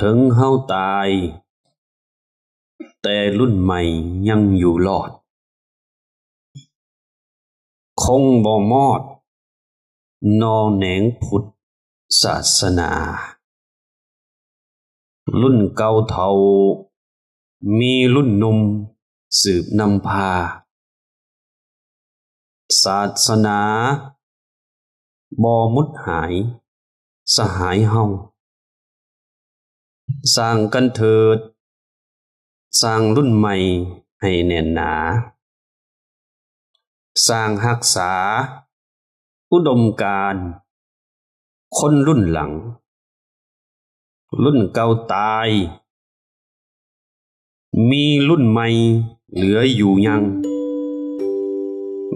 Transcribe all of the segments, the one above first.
ເຖິງເຮົາຕາຍ ແຕ່ລຸ້ນໃໝ່ຍັງຢູ່ລອດ ຄົງບໍ່ມອດໜໍ່ແໜງພຸດສາສະໜາ. ລຸ້ນເກົ່າເຖົ້າ ມີລຸ້ນໜຸ່ມສືບນຳພາ. ສາສະໜາບໍ່ໝົດຫາຍ ສະຫາຍເຮົາ. ສ້າງກັນເຖີດ ສ້າງລຸ້ນໃໝ່ໃຫ້ແໜ້ນໜາ. ສ້າງຮັກສາອຸດົມການຄົນລຸ້ນຫຼັງ. ລຸ້ນເກົ່າຕາຍ ມີລຸ້ນໃໝ່ເຫຼືອຢູ່ຍັງ.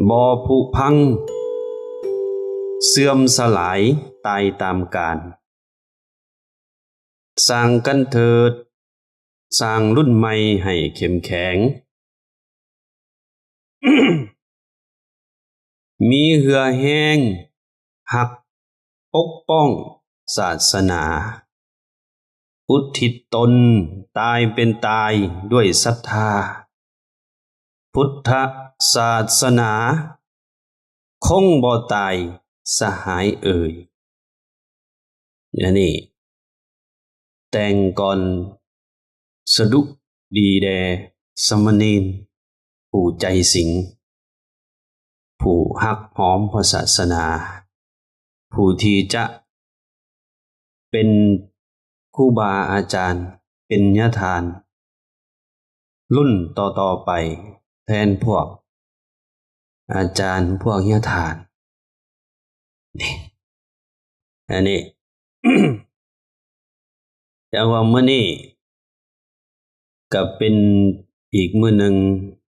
ບໍ່ຜຸພັງເສື່ອມສະຫຼາຍຕາຍຕາມການ. ສ້າງກັນເຖີດ ສ້າງລຸ້ນໃໝ່ໃຫ້ເຂັ້ມແຂງ. ມີເຫື່ອແຮງຮັກປົກປ້ອງສາສະໜາ. ອຸທິດຕົນຕາຍເປັນຕາຍດ້ວຍສັດທາ. ພຸດທະສາສະໜາຄົງບໍ່ຕາຍສະຫາຍເອີຍ. ອັນນີ້ແຕ່ງກ່ອນສະດຸດີແດ່ສາມະເນນຜູ້ໃຈສິງ ຜູ້ຮັກຫອມພະສາສະໜາ ຜູ້ທີ່ຈະເປັນຄູບາອາຈານ ເປັນຍາທ່ານລຸ້ນຕໍ່ໆໄປ ແທນພວກອາຈານ ພວກຍາທ່ານ. ນີ້ ອັນນີ້ ແຕ່ວ່າມື້ນີ້ກໍເປັນອີກມື້ໜຶ່ງ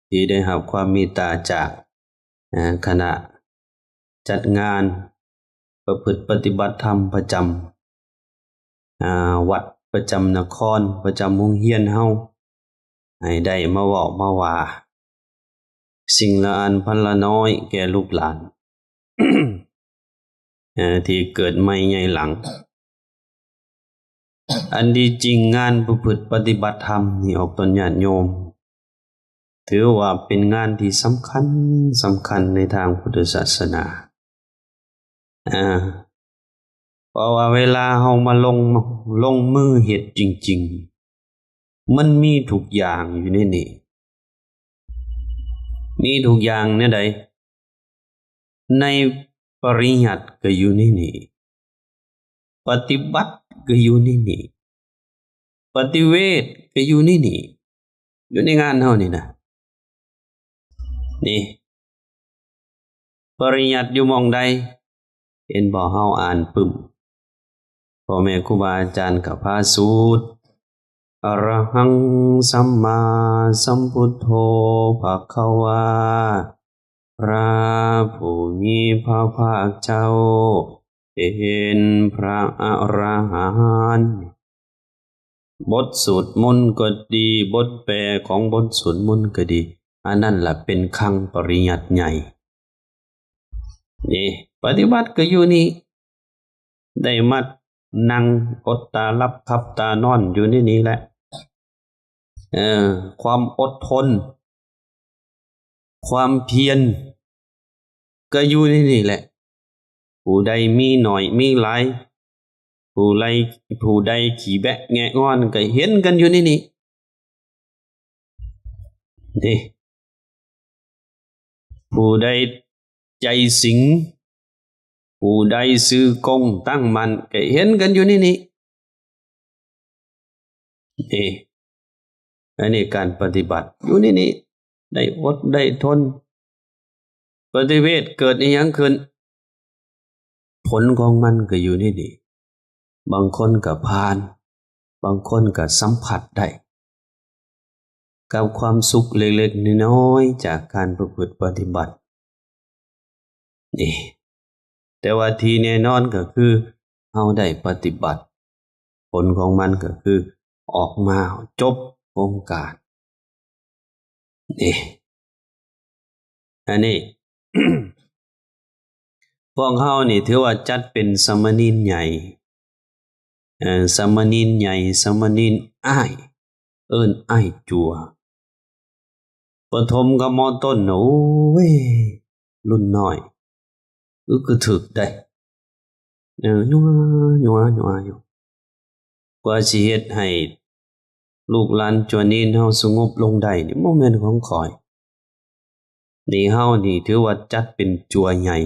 ທີ່ໄດ້ຮັບຄວາມເມດຕາຈາກ ອາ ຄະນະຈັດງານປະພຶດປະຕິບັດທຳປະຈຳ ອາ ວັດປະຈຳນະຄອນ ປະຈຳໂຮງຮຽນເຮົາ ໃຫ້ໄດ້ມາເວົ້າມາວ່າສິ່ງລະອັນພັນລະນ້ອຍແກ່ລູກຫຼານ ເອີ ທີ່ເກີດໃໝ່ໃຫຍ່ຫຼັງ. ອັນທີ່ຈິງງານປະພຶດປະຕິບັດທຳນີ້ອອກຕົນຍາດໂຍມ ຖືວ່າເປັນງານທີ່ສຳຄັນ, ສຳຄັນໃນທາງພຸດທະສາສະໜາ. ອາ ເພາະວ່າເວລາເຮົາມາລົງ, ລົງມືເຮັດຈິງໆ ມັນມີທຸກຢ່າງຢູ່ໃນນີ້. ມີທຸກຢ່າງແນວໃດ? ໃນປະລິຍັດກໍຢູ່ໃນນີ້, ປະຕິບັດກໍຢູ່ໃນນີ້, ປະຕິເວດກໍຢູ່ໃນນີ້, ຢູ່ໃນງານເຮົານີ້ນະ. ນີ້ ປະລິຍັດຢູ່ໝ່ອງໃດ? ເຫັນບໍ່? ເຮົາອ່ານປຶ້ມ ພໍ່ແມ່ຄູບາອາຈານກໍພາສູດ ອະລະຫັງ ສຳມາສຳພຸດໂທ ພະຄະວາ ພະຜູ້ມີພະພາກເຈົ້າ ເປັນພະອະລະຫັນ. ບົດສວດມົນກໍດີ, ບົດແປຂອງບົດສວດມົນກໍດີ, ອັນນັ້ນລະເປັນຄັງປະລິຍັດໃຫຍ່. ນີ້ ປະຕິບັດກໍຢູ່ນີ້, ໄດ້ມານັ່ງອົດຕາຫຼັບຂັບຕານອນຢູ່ໃນນີ້ແຫຼະ. ເອີ ຄວາມອົດທົນ, ຄວາມພຽນ ກໍຢູ່ໃນນີ້ແຫຼະ. ຜູ້ໃດມີໜ້ອຍມີຫຼາຍ, ຜູ້ໃດ, ຜູ້ໃດຂີ້ແບະແງະງອນ ກໍເຫັນກັນຢູ່ໃນນີ້. ນີ້ ຜູ້ໃດໃຈສິງ, ຜູ້ໃດຊື່ກົງຕັ້ງໝັ້ນ ກໍເຫັນກັນຢູ່ໃນນີ້. ເອ ອັນນີ້ການປະຕິບັດຢູ່ໃນນີ້ ໄດ້ອົດໄດ້ທົນ. ປະຕິເວດເກີດອີ່ຫຍັງຂຶ້ນ? ຜົນຂອງມັນກໍຢູ່ໃນນີ້. ບາງຄົນກໍຜ່ານ, ບາງຄົນກໍສຳຜັດໄດ້ ກັບຄວາມສຸກເລັກໆນ້ອຍໆຈາກການປະພຶດປະຕິບັດນີ້. ແຕ່ວ່າທີ່ແນ່ນອນກໍຄືເຮົາໄດ້ປະຕິບັດ, ຜົນຂອງມັນກໍຄືອອກມາຈົບໂຄງການນີ້. ອັນນີ້ ພວກເຮົານີ້ຖືວ່າຈັດເປັນສາມະເນນໃຫຍ່, ສາມະເນນໃຫຍ່ ສາມະເນນອ້າຍ ເອີ້ນອ້າຍຈົວ. ປະຖົມກັບ ມ.ຕົ້ນ ໂອ້ຍ ລຸ້ນນ້ອຍ ອຶກກະທຶກໄດ໋ ເອີ ຍົວໆໆຢູ່ ກວ່າຊິເຮັດໃຫ້ລູກຫຼານຈົວເນນເຮົາສະຫງົບລົງໄດ້ນີ້ ບໍ່ແມ່ນຂອງຂ້ອຍ. ນີ້ເຮົານີ້ຖືວ່າຈັດເປັນຈົວໃຫຍ່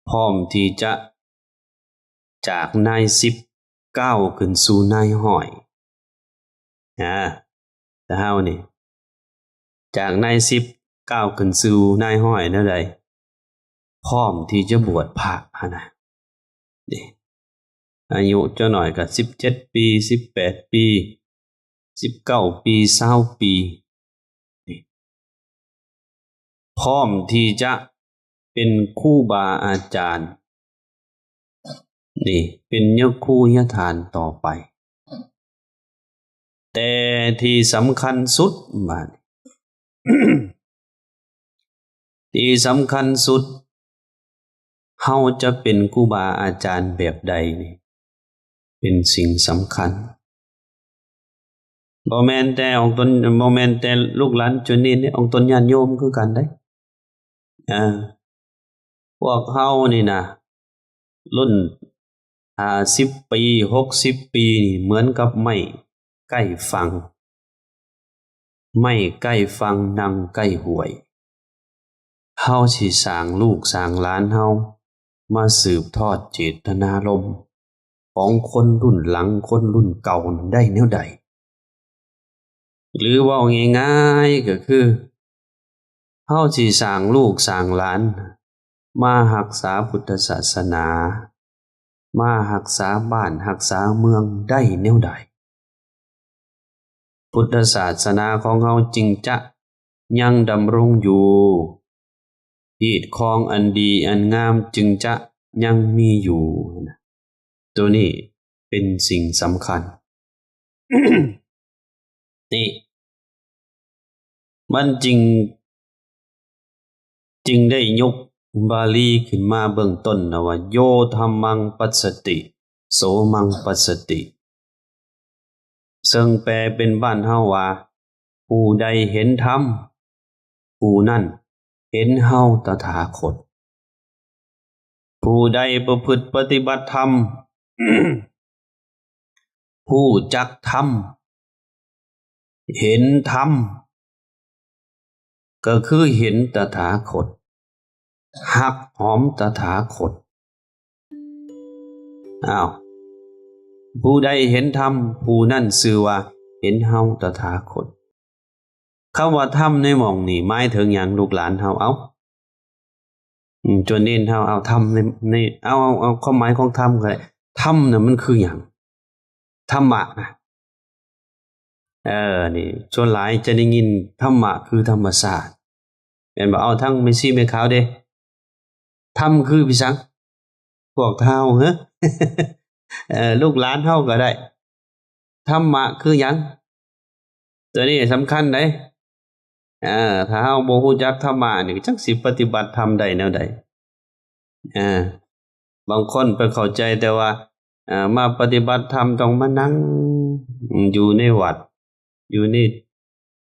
ພ້ອມທີ່ຈະ ຈາກນາຍສິບກ້າວຂຶ້ນສູ່ນາຍຮ້ອຍ ອາ ແຕ່ເຮົານີ້ ຈາກນາຍສິບກ້າວຂຶ້ນສູ່ນາຍຮ້ອຍແນວໃດ? ພ້ອມທີ່ຈະບວດພະຫັ້ນນະ ນີ້ ອາຍຸຈັກໜ້ອຍກໍສິບເຈັດປີ ສິບແປດປີ ສິບເກົ້າປີ ຊາວປີ ນີ້ ພ້ອມທີ່ຈະເປັນຄູບາອາຈານ ນີ້ ເປັນຍະຄູຍະຖານຕໍ່ໄປ. ແຕ່ທີ່ສຳຄັນສຸດ ບາດນີ້ ທີ່ສຳຄັນສຸດ ເຮົາຈະເປັນຄູບາອາຈານແບບໃດນີ້ ເປັນສິ່ງສຳຄັນ. ບໍ່ແມ່ນແຕ່ອອກຕົນ ບໍ່ແມ່ນແຕ່ລູກຫຼານຈຸນນີນເດ້ ອອກຕົນຍາດໂຍມຄືກັນເດ້. ເອີ ພວກເຮົານີ້ນະ ລຸ້ນຫ້າສິບປີ ຫົກສິບປີນີ້ ເໝືອນກັບໄມ້ໃກ້ຝັ່ງ ໄມ້ໃກ້ຝັ່ງ ນັ່ງໃກ້ຫ້ວຍ. ເຮົາຊິສ້າງລູກສ້າງຫຼານເຮົາມາສືບທອດເຈດຕະນາລົມຂອງຄົນລຸ້ນຫຼັງ ຄົນລຸ້ນເກົ່ານັ້ນໄດ້ແນວໃດ? ຫຼືເວົ້າງ່າຍໆກໍຄື ເຮົາຊິສ້າງລູກສ້າງຫຼານມາຮັກສາພຸດທະສາສະໜາ ມາຮັກສາບ້ານຮັກສາເມືອງໄດ້ແນວໃດ? ພຸດທະສາສະໜາຂອງເຮົາຈຶ່ງຈະຍັງດຳລົງຢູ່, ຮີດຄອງອັນດີອັນງາມຈຶ່ງຈະຍັງມີຢູ່. ໂຕນີ້ເປັນສິ່ງສຳຄັນ. ນີ້ ມັນຈຶ່ງ ຈຶ່ງໄດ້ຍົກບາລີຂຶ້ນມາເບື້ອງຕົ້ນນະວ່າ ໂຍທຳມັງປັດສະຕິ ໂສມັງປັດສະຕິ ເຊິ່ງແປເປັນບ້ານເຮົາວ່າ ຜູ້ໃດເຫັນທຳ ຜູ້ນັ້ນເຫັນເຮົາຕະຖາຄົດ. ຜູ້ໃດປະພຶດປະຕິບັດທຳ ຮູ້ຈັກທຳ ເຫັນທຳ ກໍຄືເຫັນຕະຖາຄົດ ຮັກຫອມຕະຖາຄົດ. ອ້າວ ຜູ້ໃດເຫັນທຳ ຜູ້ນັ້ນຊື່ວ່າເຫັນເຮົາຕະຖາຄົດ. ຄຳວ່າທຳໃນໝ່ອງນີ້ໝາຍເຖິງຫຍັງ ລູກຫຼານເຮົາ? ເອົາ ອືມ ຈວນເນັ້ນເຮົາ ເອົາທຳໃນ ໃນ ເອົາ ເອົາ ເອົາຄວາມໝາຍຂອງທຳກໍໄດ້. ທຳນະມັນຄືຫຍັງ? ທຳມະນະ ເອີ ນີ້ ສ່ວນຫຼາຍຈະໄດ້ຍິນທຳມະຄືທຳມະຊາດ ແມ່ນບໍ່? ເອົາ ທາງແມ່ຊີແມ່ຂາວເດ ທຳຄືໄປສັງ ພວກເຮົາ ເອີ ເອີ ລູກຫຼານເຮົາກໍໄດ້. ທຳມະຄືຫຍັງ? ຕົວນີ້ສຳຄັນເດ້. ເອີ ຖ້າເຮົາບໍ່ຮູ້ຈັກທຳມະນີ້ ຈັກຊິປະຕິບັດທຳໄດ້ແນວໃດ? ເອີ ບາງຄົນໄປເຂົ້າໃຈແຕ່ວ່າ ເອີ ມາປະຕິບັດທຳຕ້ອງມານັ່ງຢູ່ໃນວັດ ຢູ່ໃນ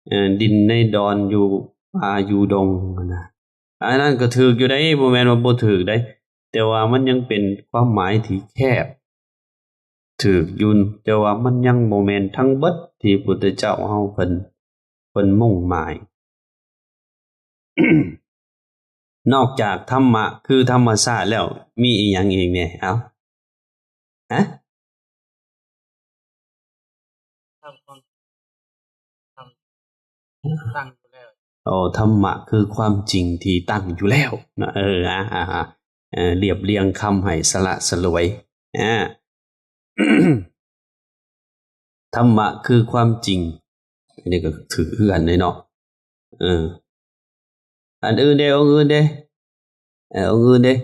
ເອີ ດິນໃນດອນ ຢູ່ປ່າຢູ່ດົງຫັ້ນນະ. ອັນນັ້ນກໍຖືກຢູ່ເດ້ ບໍ່ແມ່ນວ່າບໍ່ຖືກເດ້ ແຕ່ວ່າມັນຍັງເປັນຄວາມໝາຍທີ່ແຄບ. ຖືກຢູ່ ແຕ່ວ່າມັນຍັງບໍ່ແມ່ນທັງເບິດທີ່ພຸດທະເຈົ້າເຮົາເພິ່ນ ເພິ່ນມຸ່ງໝາຍ. ນອກຈາກທຳມະຄືທຳມະຊາດແລ້ວ ມີອີ່ຫຍັງອີກແດ່? ເອົ້າ ຮະ? ທຳ ຄວາມ ທຳ ຕັ້ງຢູ່ແລ້ວ. ໂອ້ ທຳມະຄືຄວາມຈິງທີ່ຕັ້ງຢູ່ແລ້ວເນາະ. ເອີ ອາ ອາ ອາ ເອີ ລຽບລຽງຄຳໃຫ້ສະຫຼະສະຫຼວຍ. ອາ ທຳມະຄືຄວາມຈິງ. ອັນນີ້ກໍຖືກຄືກັນເດ້ເນາະ. ເອີ ອັນອື່ນເດ້ ອົງອື່ນເດ້? ເອີ ອົງອື່ນເດ້?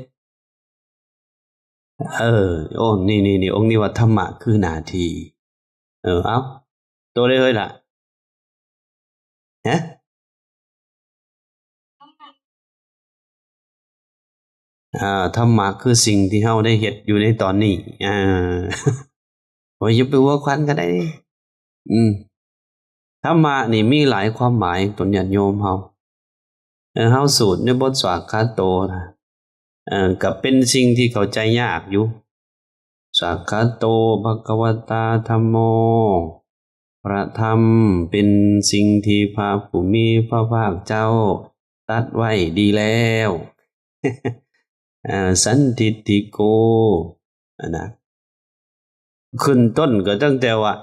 ເອີ ໂອ້ ນີ້ ນີ້ ນີ້ ອົງນີ້ວ່າທຳມະຄືໜ້າທີ່. ເອີ ເອົ້າ ໂຕໃດເຮີ້ຍລະ? ຮະ? ອ່າ ທຳມະຄືສິ່ງທີ່ເຮົາໄດ້ເຮັດຢູ່ໃນຕອນນີ້. ອ່າ ວ່າຢ່າໄປຫົວຂວັນກໍໄດ້ເດ້. ອືມ ທຳມະນີ້ມີຫຼາຍຄວາມໝາຍ ຕົນຍາດໂຍມເຮົາ. ເອີ ເຮົາສູດໃນບົດສວາກຂາໂຕນະ ເອີ ກໍເປັນສິ່ງທີ່ເຂົ້າໃຈຍາກຢູ່. ສວາກຂາໂຕ ພະຄະວະຕາ ທຳໂມ ພະທຳເປັນສິ່ງທີ່ພະຜູ້ມີພະພາກເຈົ້າຕັດໄວ້ດີແລ້ວ. ເອີ ສັນທິດຖິໂກ ອັນນະ ຂຶ້ນຕົ້ນກໍຕັ້ງແຕ່ວ່າ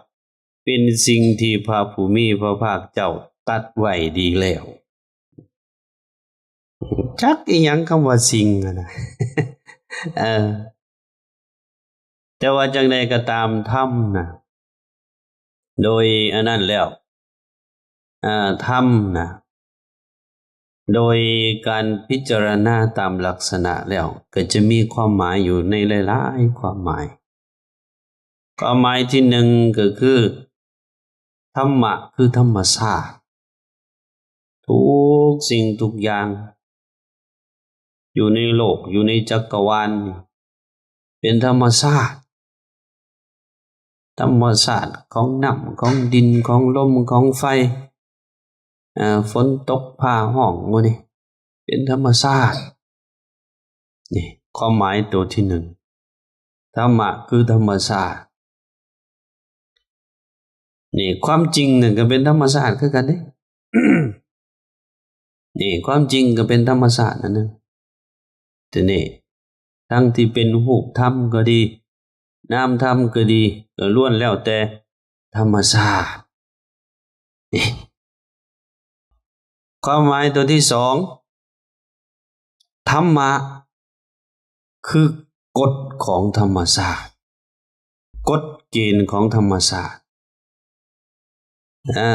ເປັນສິ່ງທີ່ພະຜູ້ມີພະພາກເຈົ້າຕັດໄວ້ດີແລ້ວ. ຈັກອີຫຍັງຄຳວ່າສິ່ງຫັ້ນນະ ເອີ ແຕ່ວ່າຈັ່ງໃດກໍຕາມ ທຳນະ ໂດຍອັນນັ້ນແລ້ວ ອາ ທຳນະ ໂດຍການພິຈາລະນາຕາມລັກສະນະແລ້ວ ກໍຈະມີຄວາມໝາຍຢູ່ໃນຫຼາຍໆຄວາມໝາຍ. ຄວາມໝາຍທີໜຶ່ງກໍຄື ທຳມະຄືທຳມະຊາດ. ທຸກສິ່ງທຸກຢ່າງຢູ່ໃນໂລກ ຢູ່ໃນຈັກກະວານນີ້ ເປັນທຳມະຊາດ. ທຳມະຊາດຂອງນ້ຳ ຂອງດິນ ຂອງລົມ ຂອງໄຟ ເອີ ຝົນຕົກ ຟ້າຮ້ອງ ໝູ່ນີ້ເປັນທຳມະຊາດ. ນີ້ຄວາມໝາຍໂຕທີໜຶ່ງ ທຳມະຄືທຳມະຊາດ. ນີ້ຄວາມຈິງນັ້ນກໍເປັນທຳມະຊາດຄືກັນເດ້. ນີ້ຄວາມຈິງກໍເປັນທຳມະຊາດອັນໜຶ່ງ. ທີນີ້ ທັງທີ່ເປັນຮູບທຳກໍດີ ນາມທຳກໍດີ ກໍລ້ວນແລ້ວແຕ່ທຳມະຊາດ. ນີ້ ຄວາມໝາຍຕົວທີສອງ ທຳມະຄືກົດຂອງທຳມະຊາດ, ກົດເກນຂອງທຳມະຊາດ. ອາ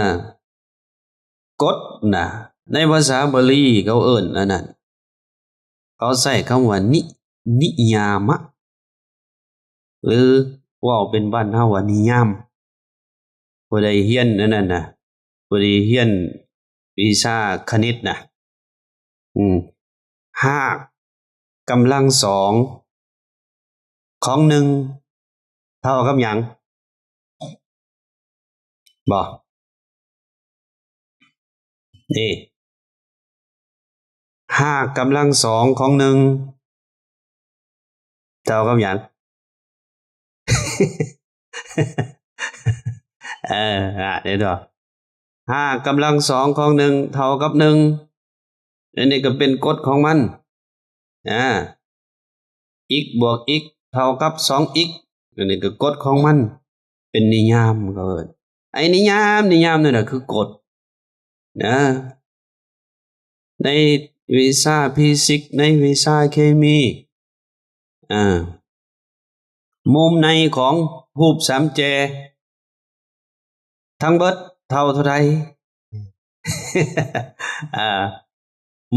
ກົດນະ ໃນພາສາບາລີເຂົາເອີ້ນອັນນັ້ນ ເຂົາໃຊ້ຄຳວ່າ ນິ ນິຍາມະ ຫຼື ເວົ້າເປັນບ້ານເຮົາວ່າ ນິຍາມ. ຜູ້ໃດຮຽນອັນນັ້ນນະ ຜູ້ໃດຮຽນວິຊາຄະນິດນະ ອືມ ຮາກກຳລັງສອງຂອງໜຶ່ງເທົ່າກັບຫຍັງ? ບໍ່ ນີ້ ຮາກກຳລັງສອງຂອງໜຶ່ງເທົ່າກັບຫຍັງ? ເອີ ອາ ເຫັນບໍ່? ຮາກກຳລັງສອງຂອງໜຶ່ງເທົ່າກັບໜຶ່ງ. ອັນນີ້ກໍເປັນກົດຂອງມັນ. ອາ x ບວກ x ເທົ່າກັບສອງ x ອັນນີ້ກໍກົດຂອງມັນ ເປັນນິຍາມ ເຂົາເອີ້ນ. ໄອ້ນິຍາມ ນິຍາມນັ້ນນະຄືກົດນະ ໃນວິຊາຟີຊິກ ໃນວິຊາເຄມີ. ອາ ມຸມໃນຂອງຮູບສາມແຈທັງເບິດເທົ່າເທົ່າໃດ? ອາ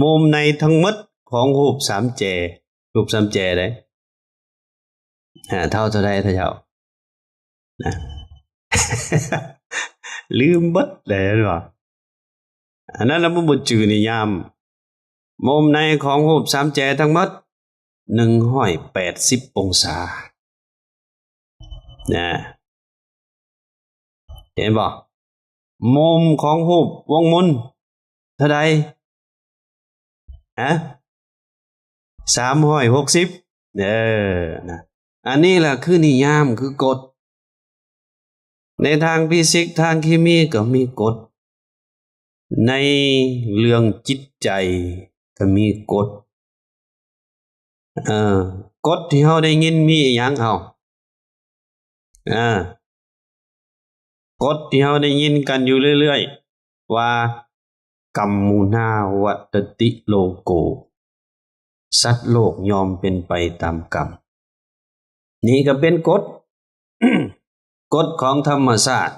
ມຸມໃນທັງໝົດຂອງຮູບສາມແຈ ຮູບສາມແຈເດ້ ອາ ເທົ່າເທົ່າໃດທ່ານເຈົ້າ? ນະ ລືມເບິດແລ້ວເນາະ. ອັນນັ້ນລະບໍ່ຈື່ນິຍາມ. ມຸມໃນຂອງຮູບສາມແຈທັງໝົດ ໜຶ່ງຮ້ອຍແປດສິບອົງສາ ນະ ເຫັນບໍ່? ມຸມຂອງຮູບວົງມົນເທົ່າໃດ? ຮະ? ສາມຮ້ອຍຫົກສິບ. ເອີ ນະ ອັນນີ້ລະຄືນິຍາມ ຄືກົດ. ໃນທາງຟີຊິກ ທາງເຄມີກໍມີກົດ, ໃນເລື່ອງຈິດໃຈກໍມີກົດ. ເອີ ກົດທີ່ເຮົາໄດ້ຍິນມີອີ່ຫຍັງເອົາ? ເອີ ກົດທີ່ເຮົາໄດ້ຍິນກັນຢູ່ເລື້ອຍໆວ່າ ກຳມຸນາວັດຕະຕິໂລໂກ ສັດໂລກຍ່ອມເປັນໄປຕາມກຳ. ນີ້ກໍເປັນກົດ ກົດຂອງທຳມະຊາດ.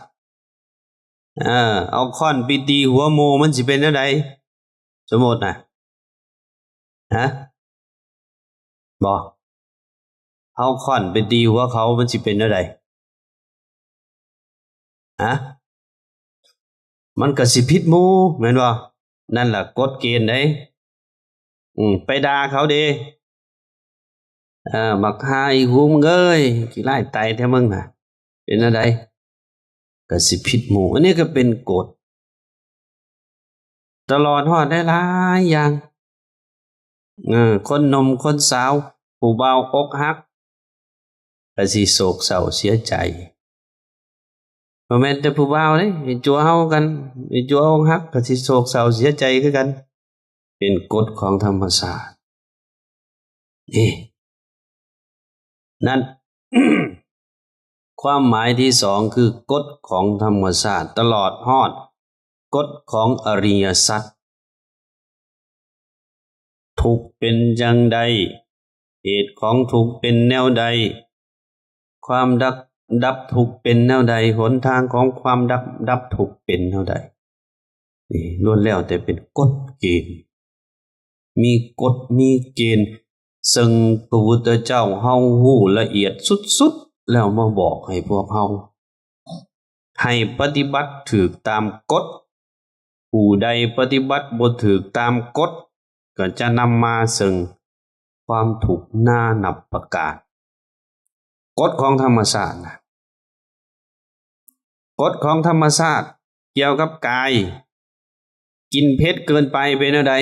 ເອີ ເອົາຄ້ອນໄປຕີຫົວໝູ່ ມັນຊິເປັນແນວໃດ? ສົມມຸດນະ ຮະ? ບໍ່ ເອົາຄ້ອນໄປຕີຫົວເຂົາ ມັນຊິເປັນແນວໃດ? ຮະ? ມັນກໍຊິຜິດໝູ່ ແມ່ນບໍ່? ນັ້ນລະກົດເກນເດ້. ອືມ ໄປດ່າເຂົາເດ້. ເອີ ບັກຫ່າອີຫູ ມຶງເອີຍ ຂີ້ຮ້າຍຕາຍແທ້ມຶງນະ. ເປັນແນວໃດ? ກໍຊິຜິດໝູ່. ອັນນີ້ກໍເປັນກົດ ຕະຫຼອດຮອດຫຼາຍໆຢ່າງ. ເອີ ຄົນໜຸ່ມຄົນສາວ ຜູ້ບ່າວອົກຫັກ ກໍຊິໂສກເສົ້າເສຍໃຈ. ບໍ່ແມ່ນແຕ່ຜູ້ບ່າວເດ້ ໄອ້ຈົວເຮົາກັນ ໄອ້ຈົວອົກຫັກກໍຊິໂສກເສົ້າເສຍໃຈຄືກັນ. ເປັນກົດຂອງທຳມະຊາດ. ເອີ ນັ້ນ ຄວາມໝາຍທີສອງ ຄືກົດຂອງທຳມະຊາດ ຕະຫຼອດຮອດກົດຂອງອະລິຍະສັດ. ທຸກເປັນຈັ່ງໃດ? ເຫດຂອງທຸກເປັນແນວໃດ? ຄວາມດັບ ດັບທຸກເປັນແນວໃດ? ຫົນທາງຂອງຄວາມດັບ ດັບທຸກເປັນແນວໃດ? ນີ້ລ້ວນແລ້ວແຕ່ເປັນກົດເກນ ມີກົດມີເກນ ເຊິ່ງພະພຸດທະເຈົ້າເຮົາຮູ້ລະອຽດສຸດໆ ແລ້ວມາບອກໃຫ້ພວກເຮົາ ໃຫ້ປະຕິບັດຖືກຕາມກົດ. ຜູ້ໃດປະຕິບັດບໍ່ຖືກຕາມກົດ ກໍຈະນຳມາເຊິ່ງຄວາມທຸກນານັບປະການ. ກົດຂອງທຳມະຊາດນະ ກົດຂອງທຳມະຊາດກ່ຽວກັບກາຍ. ກິນເຜັດເກີນໄປເປັນແນວໃດ?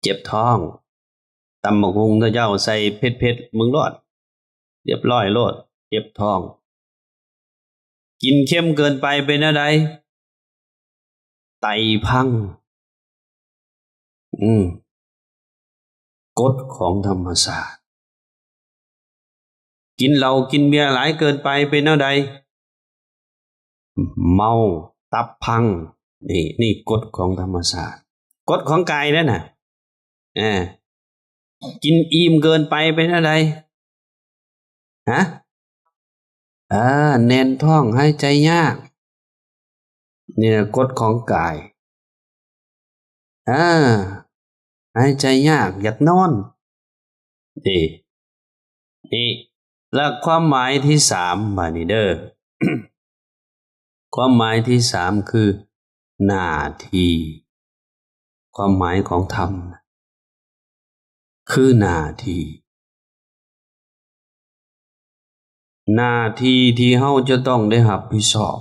ເຈັບທ້ອງ. ຕຳບັກຫຸ່ງເຂົາເຈົ້າໃສ່ເຜັດໆ ເບິ່ງໂລດ ລຽບຮ້ອຍໂລດ ເຈັບທ້ອງ. ກິນເຄັມເກີນໄປເປັນແນວໃດ? ໄຕພັງ. ອືມ ກົດຂອງທຳມະຊາດ. ກິນເຫຼົ້າກິນເບຍຫຼາຍເກີນໄປເປັນແນວໃດ? ເມົາ ຕັບພັງ. ນີ້ ນີ້ກົດຂອງທຳມະຊາດ ກົດຂອງກາຍເດ້ນະ. ເອີ ກິນອີ່ມເກີນໄປເປັນແນວໃດ? ຮະ? ເອີ ແໜ້ນທ້ອງ ຫາຍໃຈຍາກ. ນີ້ແຫຼະກົດຂອງກາຍ. ເອີ ຫາຍໃຈຍາກ ຢາກນອນ. ນີ້ ນີ້ ແລະຄວາມໝາຍທີສາມ ບາດນີ້ເດີ ຄວາມໝາຍທີສາມຄືໜ້າທີ່. ຄວາມໝາຍຂອງທຳນະ ຄືໜ້າທີ່. ໜ້າທີ່ທີ່ເຮົາຈະຕ້ອງໄດ້ຮັບຜິດຊອບ.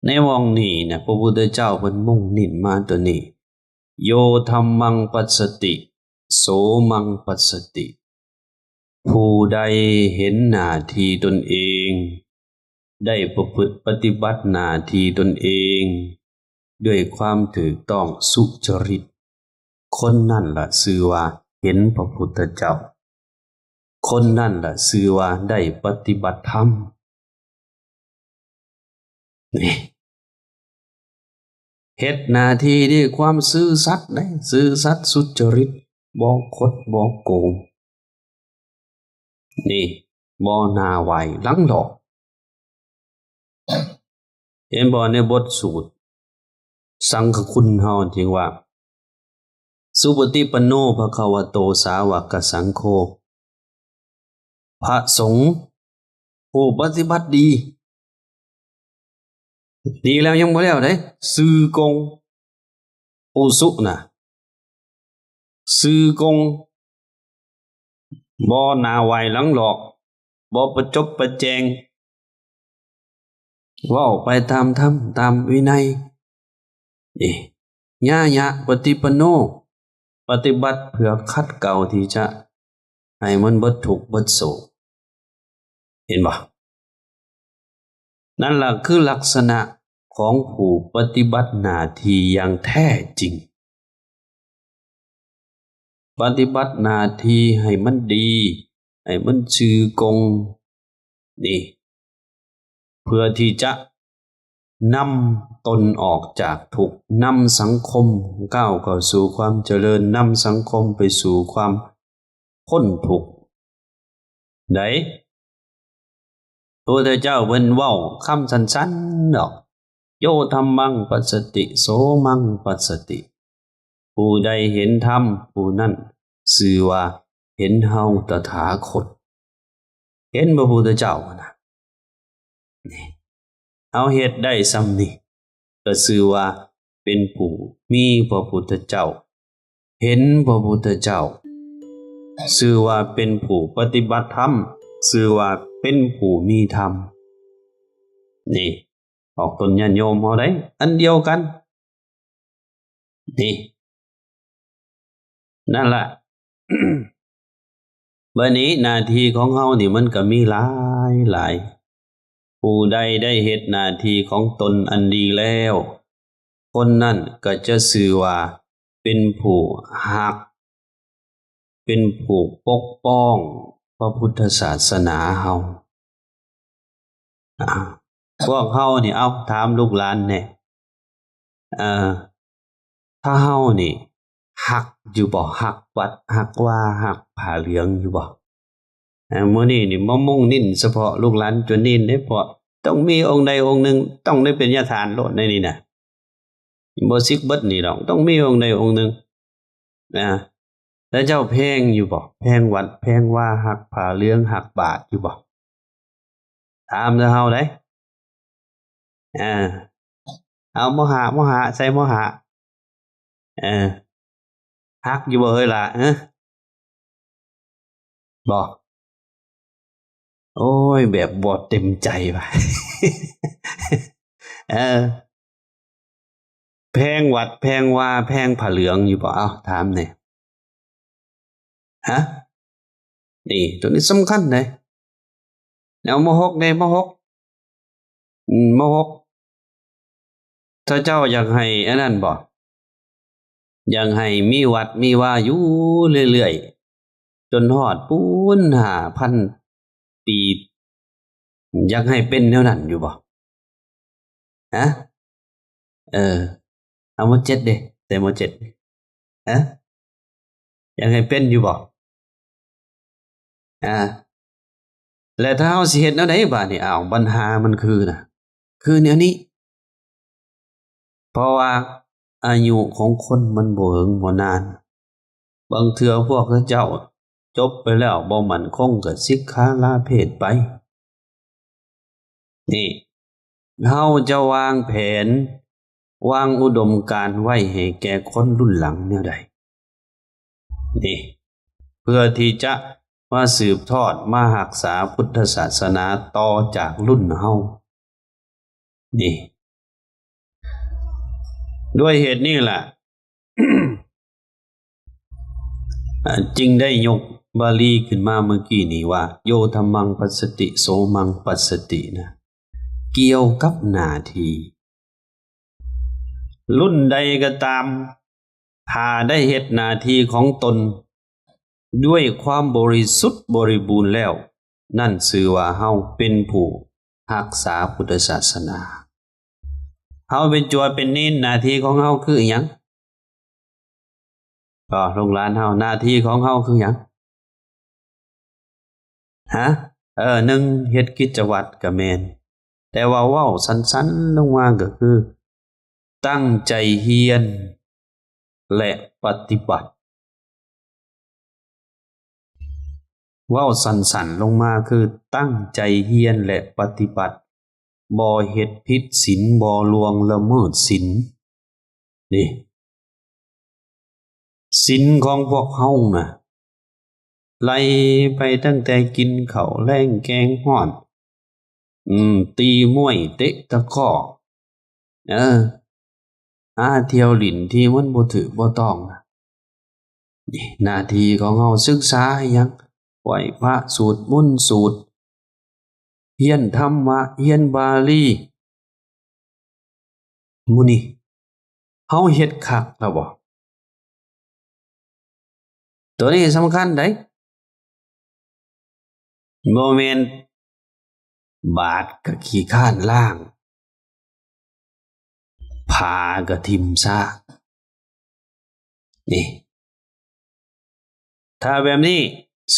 ໃນຫວ່ອງນີ້ນະ ພະພຸດທະເຈົ້າເພິ່ນມຸ່ງເນັ້ນມາຕົວນີ້ ໂຍທຳມັງປັດສະຕິ ໂສມັງປັດສະຕິ. ຜູ້ໃດເຫັນໜ້າທີ່ຕົນເອງ ໄດ້ປະພຶດປະຕິບັດໜ້າທີ່ຕົນເອງດ້ວຍຄວາມຖືກຕ້ອງສຸຈະລິດ, ຄົນນັ້ນລະຊື່ວ່າເຫັນພະພຸດທະເຈົ້າ, ຄົນນັ້ນລະຊື່ວ່າໄດ້ປະຕິບັດທຳ. ນີ້ ເຮັດໜ້າທີ່ດ້ວຍຄວາມຊື່ສັດເດ້, ຊື່ສັດສຸຈະລິດ, ບໍ່ຄົດບໍ່ໂກງ. ນີ້ ບໍ່ໜ້າໄຫວ້ຫຼັງຫຼອກ. ເຫັນບໍ່ ໃນບົດສູດສັງຄະຄຸນເຮົາຈຶ່ງວ່າ ສຸປະຕິປັນໂນ ພະຄະວະໂຕ ສາວະກະສັງໂຄ. ພະສົງຜູ້ປະຕິບັດດີ, ດີແລ້ວຍັງບໍ່ແລ້ວເດ້, ຊື່ກົງ ອຸຊຸນະ, ຊື່ກົງ, ບໍ່ໜ້າໄຫວ້ຫຼັງຫຼອກ, ບໍ່ປະຈົບປະແຈງ, ເວົ້າໄປຕາມທຳ ຕາມວິໄນ. ນີ້ ຍາຍະປະຕິປັນໂນ, ປະຕິບັດເພື່ອຂັດເກົາທີ່ຈະໃຫ້ມັນເບິດທຸກເບິດໂສກ. ເຫັນບໍ່? ນັ້ນລະຄືລັກສະນະຂອງຜູ້ປະຕິບັດໜ້າທີ່ຢ່າງແທ້ຈິງ. ປະຕິບັດໜ້າທີ່ໃຫ້ມັນດີ, ໃຫ້ມັນຊື່ກົງ, ນີ້ ເພື່ອທີ່ຈະນຳຕົນອອກຈາກທຸກ, ນຳສັງຄົມກ້າວເຂົ້າສູ່ຄວາມຈະເລີນ, ນຳສັງຄົມໄປສູ່ຄວາມພົ້ນທຸກ. ໃດ ພະພຸດທະເຈົ້າເພິ່ນເວົ້າຄຳສັ້ນໆດອກ, ໂຍທຳມັງປັດສະຕິ ໂສມັງປັດສະຕິ. ຜູ້ໃດເຫັນທຳ ຜູ້ນັ້ນຊື່ວ່າເຫັນເຮົາຕະຖາຄົດ, ເຫັນພະພຸດທະເຈົ້ານະ. ນີ້ ເຮົາເຮັດໄດ້ສ່ຳນີ້ ກໍຊື່ວ່າເປັນຜູ້ມີພະພຸດທະເຈົ້າ, ເຫັນພະພຸດທະເຈົ້າ, ຊື່ວ່າເປັນຜູ້ປະຕິບັດທຳ, ຊື່ວ່າ ເປັນຜູ້ມີທຳ. ນີ້ ອອກຕົນຍາດໂຍມເຮົາໄດ໋ ອັນດຽວກັນ ນີ້ ນັ້ນລະ. ບັດນີ້ໜ້າທີ່ຂອງເຮົານີ້ມັນກໍມີຫຼາຍໆ. ຜູ້ໃດໄດ້ເຮັດໜ້າທີ່ຂອງຕົນອັນດີແລ້ວ, ຄົນນັ້ນກໍຈະຊື່ວ່າເປັນຜູ້ຮັກ, ເປັນຜູ້ປົກປ້ອງພະພຸດທະສາສະໜາເຮົາ. ອາ ພວກເຮົານີ້ ເອົາ ຖາມລູກຫຼານແດ່ ເອີ ຖ້າເຮົານີ້ຮັກຢູ່ບໍ່? ຮັກວັດ ຮັກວາ ຮັກຜ້າເຫຼືອງຢູ່ບໍ່? ເອີ ມື້ນີ້ນີ້ມາມຸ່ງເນັ້ນສະເພາະລູກຫຼານຈຸນນີນເດ້ ເພາະຕ້ອງມີອົງໃດອົງໜຶ່ງ ຕ້ອງໄດ້ເປັນຍາທ່ານໂລດໃນນີ້ນະ. ບໍ່ຊິກເບິດນີ້ດອກ ຕ້ອງມີອົງໃດອົງໜຶ່ງນະ. ແລ້ວເຈົ້າແພງຢູ່ບໍ່? ແພງວັດແພງວາ ຮັກຜ້າເຫຼືອງ ຮັກບາດຢູ່ບໍ່? ຖາມເດີເຮົາເດ້. ເອີ ເອົາ ມໍຫ້າ ມໍຫ້າ ໃສ່ມໍຫ້າ. ເອີ ຮັກຢູ່ບໍ່ເຮີ້ຍຫຼ້າ? ເອີ ບໍ່? ໂອ້ຍ ແບບບໍ່ເຕັມໃຈວ່າ. ເອີ ແພງວັດແພງວາ ແພງຜ້າເຫຼືອງຢູ່ບໍ່? ເອົາ ຖາມແດ່. ຮະ? ນີ້ ໂຕນີ້ສຳຄັນເດ້. ແນວມໍຫົກເດ້ ມໍຫົກ ອືມ ມໍຫົກ ຖ້າເຈົ້າຢາກໃຫ້ອັນນັ້ນບໍ່? ຢາກໃຫ້ມີວັດມີວາຢູ່ເລື້ອຍໆ ຈົນຮອດປູນຫ້າພັນປີ ຢາກໃຫ້ເປັນແນວນັ້ນຢູ່ບໍ່? ຮະ? ເອີ ເອົາ ມໍເຈັດເດ້ ແຕ່ມໍເຈັດ ຮະ? ຢາກໃຫ້ເປັນຢູ່ບໍ່? ອາ ແລະ ຖ້າເຮົາຊິເຮັດແນວໃດບາດນີ້? ອ້າວ ບັນຫາມັນຄືນະ ຄືແນວນີ້ ເພາະວ່າອາຍຸຂອງຄົນມັນບໍ່ເຫິງບໍ່ນານ. ບາງເທື່ອພວກເຂົາເຈົ້າຈົບໄປແລ້ວບໍ່ໝັ້ນຄົງ ກໍສິກຂາລາເພດໄປ. ນີ້ ເຮົາຈະວາງແຜນ ວາງອຸດົມການໄວ້ໃຫ້ແກ່ຄົນລຸ້ນຫຼັງແນວໃດ? ນີ້ ເພື່ອທີ່ຈະມາສືບທອດ ມາຮັກສາພຸດທະສາສະໜາຕໍ່ຈາກລຸ້ນເຮົາ. ນີ້ ດ້ວຍເຫດນີ້ລະ ອາ ຈຶ່ງໄດ້ຍົກບາລີຂຶ້ນມາເມື່ອກີ້ນີ້ວ່າ ໂຍທຳມັງປັດສະຕິ ໂສມັງປັດສະຕິ ນະ ກ່ຽວກັບໜ້າທີ່. ລຸ້ນໃດກໍຕາມ ຖ້າໄດ້ເຮັດໜ້າທີ່ຂອງຕົນດ້ວຍຄວາມບໍລິສຸດບໍລິບູນແລ້ວ, ນັ້ນຊື່ວ່າເຮົາເປັນຜູ້ຮັກສາພຸດທະສາສະໜາ. ເຮົາເປັນຈົວເປັນເນນ, ໜ້າທີ່ຂອງເຮົາຄືອີ່ຫຍັງ? ກໍລູກຫຼານເຮົາ, ໜ້າທີ່ຂອງເຮົາຄືຫຍັງ? ຮະ? ເອີ ໜຶ່ງ ເຮັດກິດຈະວັດກໍແມ່ນ, ແຕ່ວ່າເວົ້າສັ້ນໆລົງມາກໍຄື ຕັ້ງໃຈຮຽນ ແລະ ປະຕິບັດ. ເວົ້າສັ້ນໆລົງມາຄື ຕັ້ງໃຈຮຽນ ແລະ ປະຕິບັດ, ບໍ່ເຮັດຜິດສິນ, ບໍ່ລ່ວງລະເມີດສິນ. ນີ້ ສິນຂອງພວກເຮົານະ ໄລ່ໄປຕັ້ງແຕ່ກິນເຂົ້າແລງແກງຮ້ອນ, ອືມ, ຕີມວຍ, ເຕະຕະກ້ໍ, ເອີ, ຫາທ່ຽວຫຼິ້ນທີ່ມັນບໍ່ຖືກບໍ່ຕ້ອງ. ນີ້ ໜ້າທີ່ຂອງເຮົາ, ສຶກສາອີ່ຫຍັງ? ໄຫວ້ພະ, ສວດມົນ, ສູດ, ຮຽນທຳມະ, ຮຽນບາລີ. ມື້ນີ້ເຮົາເຮັດຄັກແລ້ວບໍ່? ໂຕນີ້ສຳຄັນໃດ໋. ບໍ່ແມ່ນບາດກໍຂີ້ຄ້ານລ້າງ, ຜ້າກໍຖິ້ມຊະ. ນີ້ ຖ້າແບບນີ້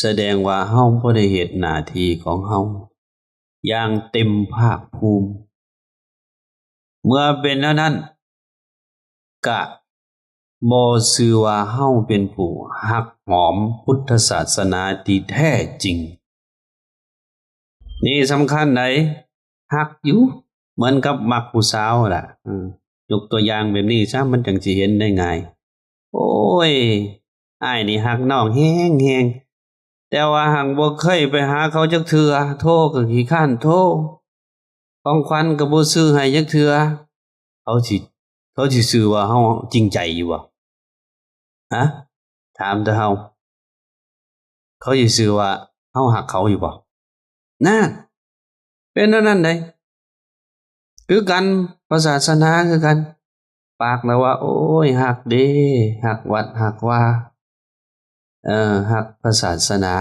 ສະແດງວ່າເຮົາບໍ່ໄດ້ເຮັດໜ້າທີ່ຂອງເຮົາຢ່າງເຕັມພາກພູມ. ເມື່ອເປັນແນວນັ້ນ ກະບໍ່ຊື່ວ່າເຮົາເປັນຜູ້ຮັກຫອມພຸດທະສາສະໜາທີ່ແທ້ຈິງ. ນີ້ສຳຄັນໃດ໋, ຮັກຢູ່ ເໝືອນກັບມັກຜູ້ສາວລະ. ເອີ ຍົກຕົວຢ່າງແບບນີ້ຊະ ມັນຈັ່ງຊິເຫັນໄດ້ງ່າຍ. ໂອ້ຍ ອ້າຍນີ້ຮັກນ້ອງແຮງໆ, ແຕ່ວ່າຫາກບໍ່ເຄີຍໄປຫາເຂົາຈັກເທື່ອ, ໂທກໍຂີ້ຄ້ານໂທ, ຂອງຂວັນກໍບໍ່ຊື້ໃຫ້ຈັກເທື່ອ. ເຂົາຊິ, ເຂົາຊິຊື່ວ່າເຮົາຈິງໃຈຢູ່ບໍ່? ຮະ? ຖາມແຕ່ເຮົາ. ເຂົາຊິຊື່ວ່າເຮົາຮັກເຂົາຢູ່ບໍ່? ນັ້ນ, ເປັນແນວນັ້ນໃດ໋. ຄືກັນ, ພະສາສະໜາຄືກັນ. ປາກລະວ່າ ໂອ້ຍ, ຮັກເດ້, ຮັກວັດຮັກວາ, ເອີ, ຮັກພະສາສະໜາ,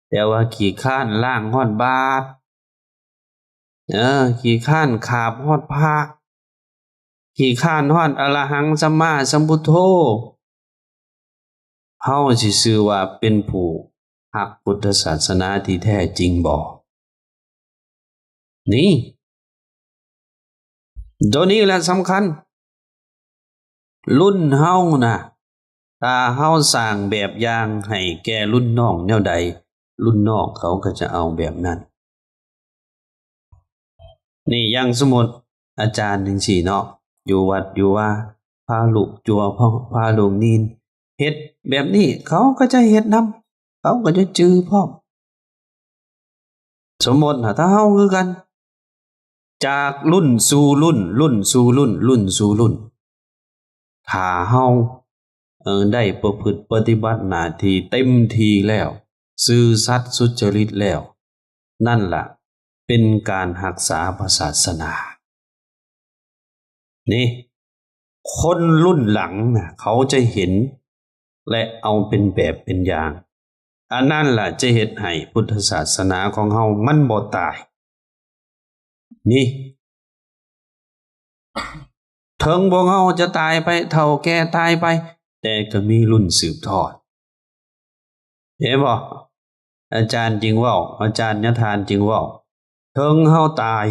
ແຕ່ວ່າຂີ້ຄ້ານລ້າງຮອດບາດ, ເອີ, ຂີ້ຄ້ານຂາບຮອດພະ, ຂີ້ຄ້ານຮອດອະລະຫັງສຳມາສຳພຸດໂທ. ເຮົາຊິຊື່ວ່າເປັນຜູ້ຮັກພຸດທະສາສະໜາທີ່ແທ້ຈິງບໍ່? ນີ້, ໂຕນີ້ແຫຼະສຳຄັນ. ລຸ້ນເຮົານະ, ຖ້າເຮົາສ້າງແບບຢ່າງໃຫ້ແກ່ລຸ້ນນ້ອງແນວໃດ, ລຸ້ນນ້ອງເຂົາກໍຈະເອົາແບບນັ້ນ. ນີ້, ຢ່າງສົມມຸດອາຈານຈັ່ງຊີ້ເນາະ, ຢູ່ວັດຢູ່ວາ, ພາລູກຈົວ, ພາ, ພາລູກນີນເຮັດແບບນີ້, ເຂົາກໍຈະເຮັດນຳ, ເຂົາກໍຈະຈື່ພ້ອມ. ສົມມຸດນະ, ຖ້າເຮົາຄືກັນ, ຈາກລຸ້ນສູ່ລຸ້ນ, ລຸ້ນສູ່ລຸ້ນ, ລຸ້ນສູ່ລຸ້ນ, ຖ້າເຮົາ, ເອີ, ໄດ້ປະພຶດປະຕິບັດໜ້າທີ່ເຕັມທີ່ແລ້ວ, ຊື່ສັດສຸດຈະລິດແລ້ວ, ນັ້ນລະເປັນການຮັກສາພະສາສະໜາ. ນີ້, ຄົນລຸ້ນຫຼັງນະ ເຂົາຈະເຫັນ ແລະ ເອົາເປັນແບບເປັນຢ່າງ. ອັນນັ້ນລະຈະເຮັດໃຫ້ພຸດທະສາສະໜາຂອງເຮົາມັນບໍ່ຕາຍ. ນີ້, ເຖິງພວກເຮົາຈະຕາຍໄປ, ເຖົ້າແກ່ຕາຍໄປ, ແຕ່ກໍມີລຸ້ນສືບທອດ. ເຫັນບໍ່? ອາຈານຈຶ່ງເວົ້າ, ອາຈານຍະທ່ານຈຶ່ງເວົ້າ, ເຖິງເຮົາຕາຍ,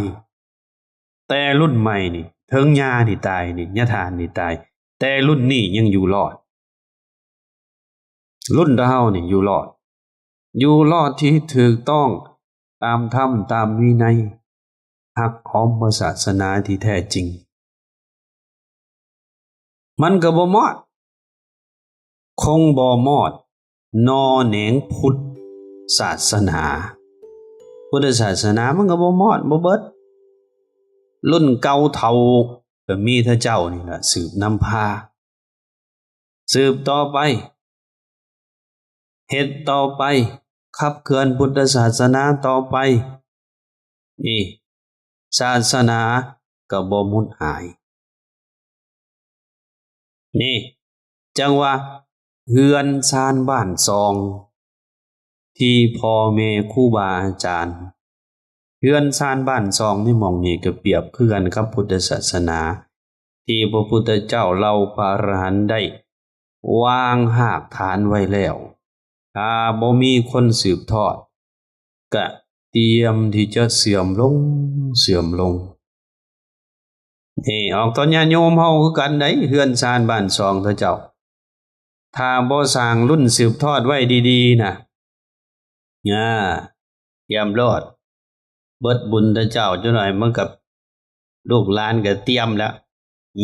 ແຕ່ລຸ້ນໃໝ່ນີ້, ເຖິງຍ່ານີ້ຕາຍນີ້, ຍະທ່ານນີ້ຕາຍ, ແຕ່ລຸ້ນນີ້ຍັງຢູ່ລອດ. ລຸ້ນຕາເຮົານີ້ຢູ່ລອດ, ຢູ່ລອດທີ່ຖືກຕ້ອງຕາມທຳ, ຕາມວິໄນ, ຮັກຫອມພະສາສະໜາທີ່ແທ້ຈິງ. ມັນກໍບໍ່ມອດ, ຄົງບໍ່ມອດໜໍ່ແໜງພຸດສາສະໜາ. ພຸດທະສາສະໜາມັນກໍບໍ່ມອດ, ບໍ່ເບິດ. ລຸ້ນເກົ່າເຖົ້າກໍມີແຕ່ເຈົ້ານີ້ລະສືບນຳພາ. ສືບຕໍ່ໄປ, ເຮັດຕໍ່ໄປ, ຂັບເຄື່ອນພຸດທະສາສະໜາຕໍ່ໄປ. ນີ້, ສາສະໜາກໍບໍ່ໝົດຫາຍ. ນີ້, ຈັ່ງວ່າເຮືອນຊານບ້ານຊ່ອງ ທີ່ພໍ່ແມ່ຄູບາອາຈານ, ເຮືອນຊານບ້ານຊ່ອງໃນໝ່ອງນີ້ກໍປຽບຄືກັນກັບພຸດທະສາສະໜາ ທີ່ພະພຸດທະເຈົ້າເຫຼົ່າພະອະລະຫັນໄດ້ວາງຮາກຖານໄວ້ແລ້ວ. ຖ້າບໍ່ມີຄົນສືບທອດ, ກະຕຽມທີ່ຈະເສື່ອມລົງ, ເສື່ອມລົງ. ນີ້ອອກຕອນຍາດໂຍມເຮົາຄືກັນໄດ໋, ເຮືອນຊານບ້ານຊ່ອງເຂົາເຈົ້າ ຖ້າບໍ່ສ້າງລຸ້ນສືບທອດໄວ້ດີໆນະ, ອາ, ຕຽມໂລດ, ເບິດບຸນແຕ່ເຈົ້າ, ຈັກໜ້ອຍມັນກໍ ລູກຫຼານກໍຕຽມແລ້ວ,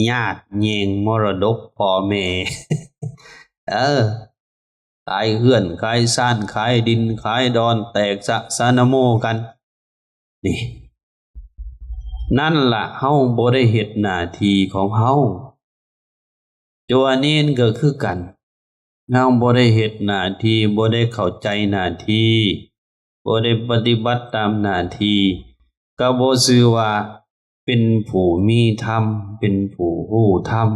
ຍາດແຍ່ງມໍລະດົກພໍ່ແມ່. ເອີ, ຂາຍເຮືອນ, ຂາຍຊານ, ຂາຍດິນ, ຂາຍດອນ, ແຕກສະສານະໂມກັນ. ນີ້, ນັ້ນລະເຮົາບໍ່ໄດ້ເຮັດໜ້າທີ່ຂອງເຮົາ. ຕົວເນນກໍຄືກັນ, ເຮົາບໍ່ໄດ້ເຮັດໜ້າທີ່, ບໍ່ໄດ້ເຂົ້າໃຈໜ້າທີ່, ບໍ່ໄດ້ປະຕິບັດຕາມໜ້າທີ່, ກໍບໍ່ຊື່ວ່າເປັນຜູ້ມີທຳ, ເປັນຜູ້ຮູ້ທຳ,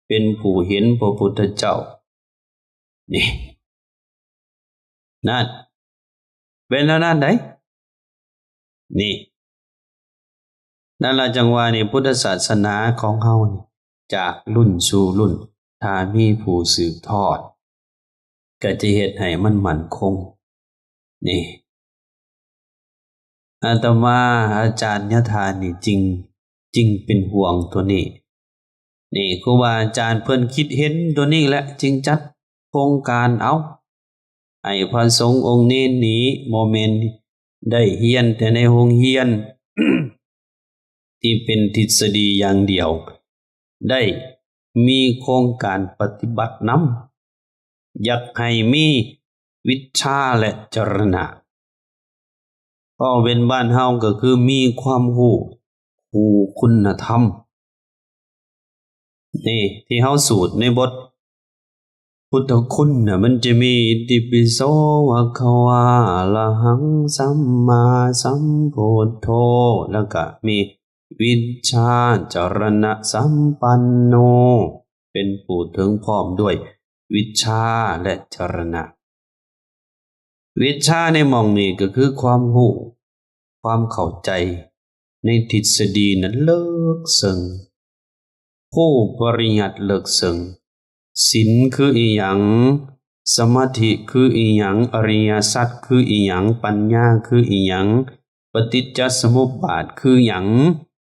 ເປັນຜູ້ເຫັນພະພຸດທະເຈົ້າ. ນີ້, ນັ້ນ, ເປັນແນວນັ້ນໃດ໋. ນີ້, ນັ້ນລະຈັ່ງວ່ານີ້ ພຸດທະສາສະໜາຂອງເຮົານີ້ ຈາກລຸ້ນສູ່ລຸ້ນ, ຖ້າມີຜູ້ສືບທອດ ກໍຈະເຮັດໃຫ້ມັນໝັ້ນຄົງ. ນີ້, ອາດຕະມາ, ອາຈານຍະທ່ານນີ້ຈຶ່ງ, ຈຶ່ງເປັນຫ່ວງຕົວນີ້. ນີ້ ຄູບາອາຈານເພິ່ນຄິດເຫັນຕົວນີ້ແຫຼະ ຈຶ່ງຈັດໂຄງການເອົາ ໃຫ້ພະສົງອົງເນນນີ້ ບໍ່ແມ່ນໄດ້ຮຽນແຕ່ໃນໂຮງຮຽນທີ່ເປັນທິດສະດີຢ່າງດຽວ, ໄດ້ມີໂຄງການປະຕິບັດນຳ. ຢາກໃຫ້ມີ ວິດຊາ ແລະ ຈະລະນະ. ເວົ້າເປັນບ້ານເຮົາກໍຄືມີຄວາມຮູ້ຄູ່ຄຸນນະທຳ. ນີ້ທີ່ເຮົາສູດໃນບົດພຸດທະຄຸນນະ ມັນຈະມີ ອິຕິປິໂສ ພະຄະວາ ອະລະຫັງ ສຳມາສຳພຸດໂທ ແລ້ວກະມີ ວິດຊາຈະລະນະສຳປັນໂນ ເປັນຜູ້ເຖິງພ້ອມດ້ວຍວິດຊາ ແລະ ຈະລະນະ. ວິດຊາໃນໝ່ອງນີ້ກໍຄືຄວາມຮູ້, ຄວາມເຂົ້າໃຈໃນທິດສະດີນັ້ນເລິກເຊິ່ງ, ຮູ້ປະລິຍັດເລິກເຊິ່ງ, ສິນຄືອີ່ຫຍັງ, ສະມາທິຄືອີ່ຫຍັງ, ອະລິຍະສັດຄືອີ່ຫຍັງ, ປັນຍາຄືອີ່ຫຍັງ, ປະຕິດຈະສະມຸບບາດຄືຫຍັງ,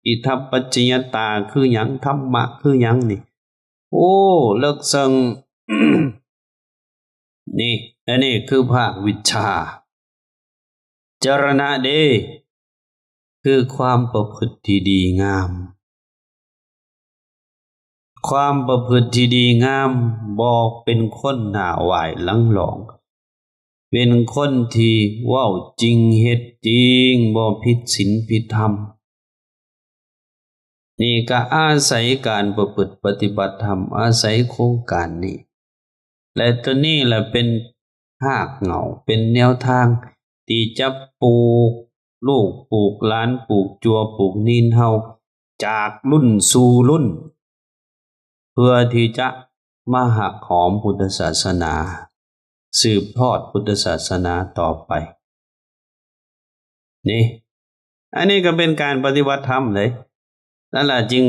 ອິທັບປັດຈະຍະຕາຄືຫຍັງ, ທຳມະຄືຫຍັງນີ້ ໂອ້ ເລິກເຊິ່ງ. ນີ້ ອັນນີ້ຄືພາກວິດຊາ. ຈະລະນະເດ ຄືຄວາມປະພຶດທີ່ດີງາມ. ຄວາມປະພຶດທີ່ດີງາມ ບໍ່ເປັນຄົນໜ້າຫວາຍຫຼັງຫຼອງ, ເປັນຄົນທີ່ເວົ້າຈິງເຮັດຈິງ, ບໍ່ຜິດສິນຜິດທຳ. ນີ້ກໍອາໄສການປະພຶດປະຕິບັດທຳ, ອາໄສໂຄງການນີ້ ແລະ ຕົວນີ້ລະເປັນຮາກເຫງົ້າ, ເປັນແນວທາງທີ່ຈະປູກລູກ, ປູກຫຼານ, ປູກຈົວ, ປູກນີນເຮົາ ຈາກລຸ້ນສູ່ລຸ້ນ ເພື່ອທີ່ຈະມາຮັກຫອມພຸດທະສາສະໜາ, ສືບທອດພຸດທະສາສະໜາຕໍ່ໄປ. ນີ້ ອັນນີ້ກໍເປັນການປະຕິບັດທຳເດ້. ນັ້ນລະຈຶ່ງ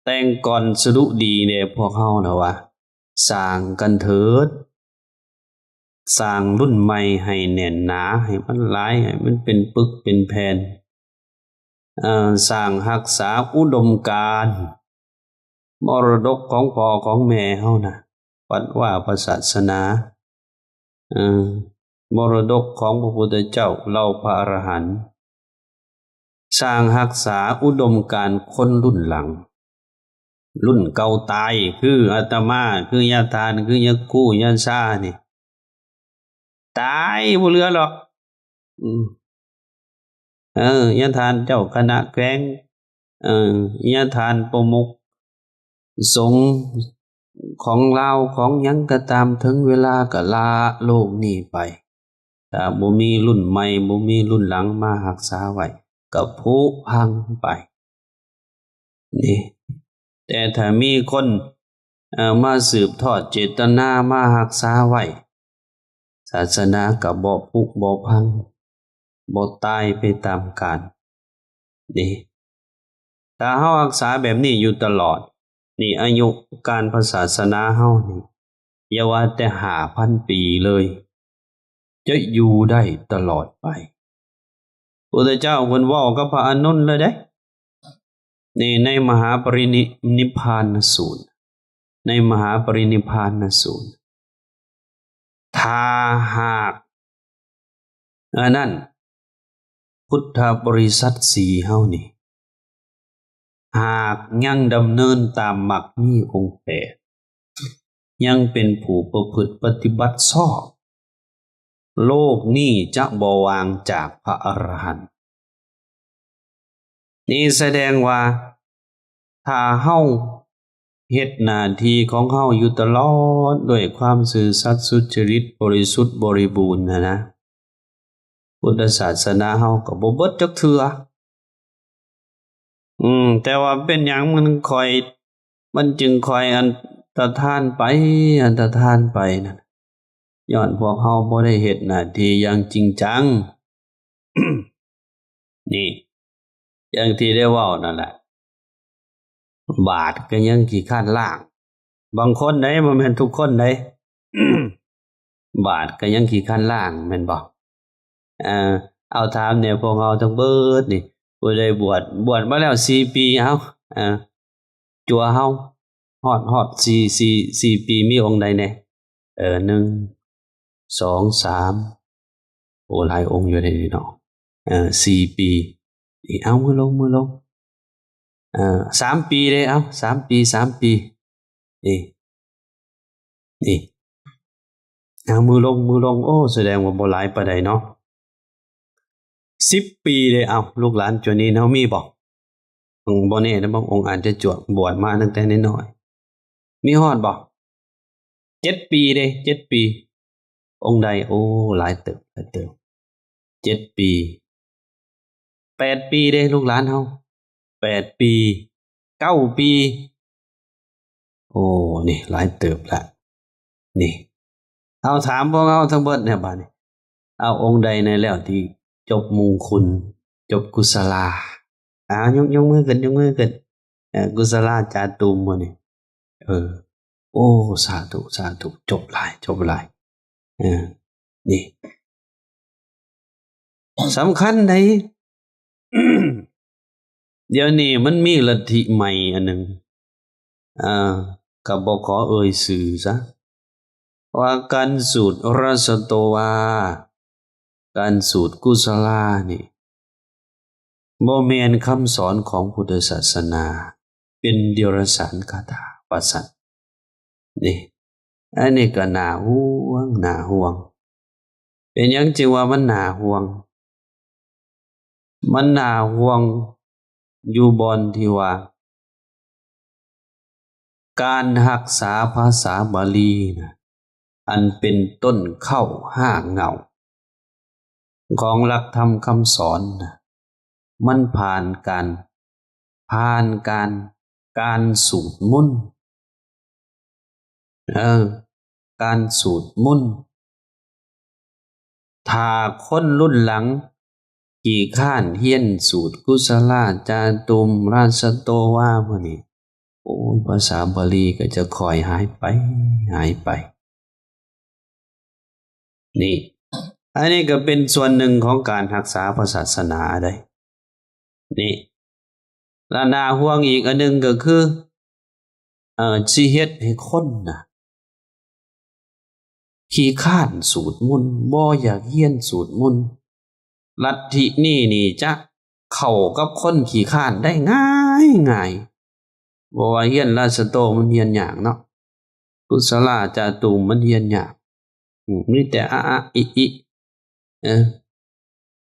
ແຕ່ງກອນສະດຸດີແດ່ພວກເຮົານະວ່າ ສ້າງກັນເຖີດ, ສ້າງລຸ້ນໃໝ່ໃຫ້ແໜ້ນໜາ, ໃຫ້ມັນຫຼາຍ, ໃຫ້ມັນເປັນປຶກເປັນແຜ່ນ. ເອີ ສ້າງຮັກສາອຸດົມການ ມໍລະດົກຂອງພໍ່ຂອງແມ່ເຮົານະ, ວັດວາພະສາສະໜາ, ເອີ ມໍລະດົກຂອງພະພຸດທະເຈົ້າ, ເຫຼົ່າພະອະລະຫັນ, ສ້າງຮັກສາອຸດົມການຄົນລຸ້ນຫຼັງ. ລຸ້ນເກົ່າຕາຍ ຄືອາດຕະມາ, ຄືຍາທ່ານ, ຄືຍາຄູ, ຍາຊານີ້ ຕາຍບໍ່ເຫຼືອດອກ. ອືມ ເອີ ຍາທ່ານເຈົ້າຄະນະແຂວງ, ເອີ ຍາທ່ານປະມຸກສົງຂອງລາວ ຂອງຫຍັງກໍຕາມ, ເຖິງເວລາກໍລາໂລກນີ້ໄປ. ຖ້າບໍ່ມີລຸ້ນໃໝ່, ບໍ່ມີລຸ້ນຫຼັງມາຮັກສາໄວ້, ກໍຜຸພັງໄປ. ນີ້ ແຕ່ຖ້າມີຄົນ ເອີ ມາສືບທອດເຈດຕະນາມາຮັກສາໄວ້, ສາສະໜາກໍບໍ່ຜຸບໍ່ພັງ, ບໍ່ຕາຍໄປຕາມການ. ນີ້ ຖ້າເຮົາຮັກສາແບບນີ້ຢູ່ຕະຫຼອດ, ນີ້ ອາຍຸການພະສາສະໜາເຮົານີ້ ຢ່າວ່າແຕ່ຫ້າພັນປີເລີຍ, ຈະຢູ່ໄດ້ຕະຫຼອດໄປ. ພຸດທະເຈົ້າເພິ່ນເວົ້າກັບພະອານົນເລີຍເດ້ ນີ້ ໃນມະຫາປະລິນິ ນິບພານະສູດ, ໃນມະຫາປະລິນິບພານະສູດ, ຖ້າຫາກ ອັນນັ້ນ ພຸດທະບໍລິສັດສີ່ເຮົານີ້ ຫາກຍັງດຳເນີນຕາມມັກມີອົງແປດ, ຍັງເປັນຜູ້ປະພຶດປະຕິບັດຊອບ, ໂລກນີ້ຈະບໍ່ວ່າງຈາກພະອະລະຫັນ. ນີ້ສະແດງວ່າ ຖ້າເຮົາເຮັດໜ້າທີ່ຂອງເຮົາຢູ່ຕະຫຼອດດ້ວຍຄວາມຊື່ສັດສຸດຈະລິດ ບໍລິສຸດບໍລິບູນຫັ້ນນະ, ພຸດທະສາສະໜາເຮົາກໍບໍ່ເບິດຈັກເທື່ອ. ອືມ ແຕ່ວ່າເປັນຫຍັງມັນຄ່ອຍ ມັນຈຶ່ງຄ່ອຍອັນຕະທານໄປ ອັນຕະທານໄປນັ້ນ? ຍ້ອນພວກເຮົາບໍ່ໄດ້ເຮັດໜ້າທີ່ຢ່າງຈິງຈັງ. ນີ້ ຢ່າງທີ່ໄດ້ເວົ້ານັ້ນແຫຼະ, ບາດກໍຍັງຂີ້ຄ້ານລ້າງ. ບາງຄົນເດ້, ບໍ່ແມ່ນທຸກຄົນເດ້. ບາດກໍຍັງຂີ້ຄ້ານລ້າງແມ່ນບໍ່? ເອີ ເອົາ ຖາມແດ່ພວກເຮົາທັງເບິດນີ້, ຜູ້ໃດບວດ, ບວດມາແລ້ວສີ່ປີ, ເອົາ ເອີ ຈົວເຮົາ ຮອດ ຮອດສີ່ ສີ່ ສີ່ປີ ມີອົງໃດແດ່? ເອີ ໜຶ່ງ ສອງ ສາມ ໂອ້ ຫຼາຍອົງຢູ່ເດ້ນີ້ເນາະ. ເອີ ສີ່ປີນີ້, ເອົາ ມືລົງ ມືລົງ. ເອີ ສາມປີເດ້, ເອົາ ສາມປີ ສາມປີ ນີ້ ນີ້ ເອົາ ມືລົງ ມືລົງ. ໂອ້ ສະແດງວ່າບໍ່ຫຼາຍປານໃດເນາະ. ສິບປີເດ້. ເອົາ ລູກຫຼານຈວນນີ້ເຮົາມີບໍ່? ອືມ ບໍ່ແນ່ນະ ບາງອົງອາດຈະຈວກບວດມາຕັ້ງແຕ່ນ້ອຍໆ. ມີຮອດບໍ່? ເຈັດປີເດ້ ເຈັດປີ. ອົງໃດ? ໂອ້ ຫຼາຍເຕີບ ຫຼາຍເຕີບ. ເຈັດປີ. ແປດປີເດ້ ລູກຫຼານເຮົາ ແປດປີ ເກົ້າປີ. ໂອ້ ນີ້ຫຼາຍເຕີບລະ ນີ້. ເອົາ ຖາມພວກເຮົາທັງເບິດແດ່ບາດນີ້ ເອົາ ອົງໃດແດ່ແລ້ວທີ່ຈົບມຸງຄຸນ ຈົບກຸສະລາ? ເອົາ ຍົກ ຍົກມືຂຶ້ນ ຍົກມືຂຶ້ນ. ເອີ ກຸສະລາຈາຕຸມມື້ນີ້. ເອີ ໂອ້ ສາທຸ ສາທຸ ຈົບຫຼາຍ ຈົບຫຼາຍ. ເອີ ນີ້ ສຳຄັນໃດ໋. ດຽວນີ້ມັນມີລັດທິໃໝ່ອັນໜຶ່ງ ເອີ ກໍບໍ່ຂໍເອີ່ຍຊື່ຊະ ວ່າການສູດຣາຊະໂຕວາ ການສູດກຸສະລານີ້ ບໍ່ແມ່ນຄຳສອນຂອງພຸດທະສາສະໜາ, ເປັນເດຍລະສານຄາຖາວ່າຊັ້ນ. ນີ້ ອັນນີ້ກໍໜ້າຫ່ວງ ໜ້າຫ່ວງ. ເປັນຫຍັງຈຶ່ງວ່າມັນໜ້າຫ່ວງ? ມັນໜ້າຫ່ວງຢູ່ບ່ອນທີ່ວ່າ ການຮັກສາພາສາບາລີນະ ອັນເປັນຕົ້ນເຄົ້າຮາກເຫງົ້າຂອງຫຼັກທຳຄຳສອນນະ ມັນຜ່ານການ ຜ່ານການ ການສູດມົນ ເອີ ການສູດມົນ. ຖ້າຄົນລຸ້ນຫຼັງຂີ້ຄ້ານຮຽນສູດກຸສະລາຈາຕຸມ ຣາຊະໂຕວາ ມື້ນີ້ ໂອ້ຍ ພາສາບາລີກໍຈະຄ່ອຍຫາຍໄປ ຫາຍໄປ. ນີ້ ອັນນີ້ກໍເປັນສ່ວນໜຶ່ງຂອງການຮັກສາພະສາສະໜາເດ້ ນີ້. ລະໜ້າຫ່ວງອີກອັນໜຶ່ງກໍຄື ເອີ ຊິເຮັດໃຫ້ຄົນນະ ຂີ້ຄ້ານສູດມົນ ບໍ່ຢາກຮຽນສູດມົນ. ລັດທິນີ້ນີ້ຈະເຂົ້າກັບຄົນຂີ້ຄ້ານໄດ້ງ່າຍໆ. ບໍ່ວ່າຮຽນລາຊະໂຕມັນຮຽນຍາກເນາະ, ກຸສະລາຈາຕຸມມັນຮຽນຍາກ, ອືມ ມີແຕ່ອະອະອິອິ ເອີ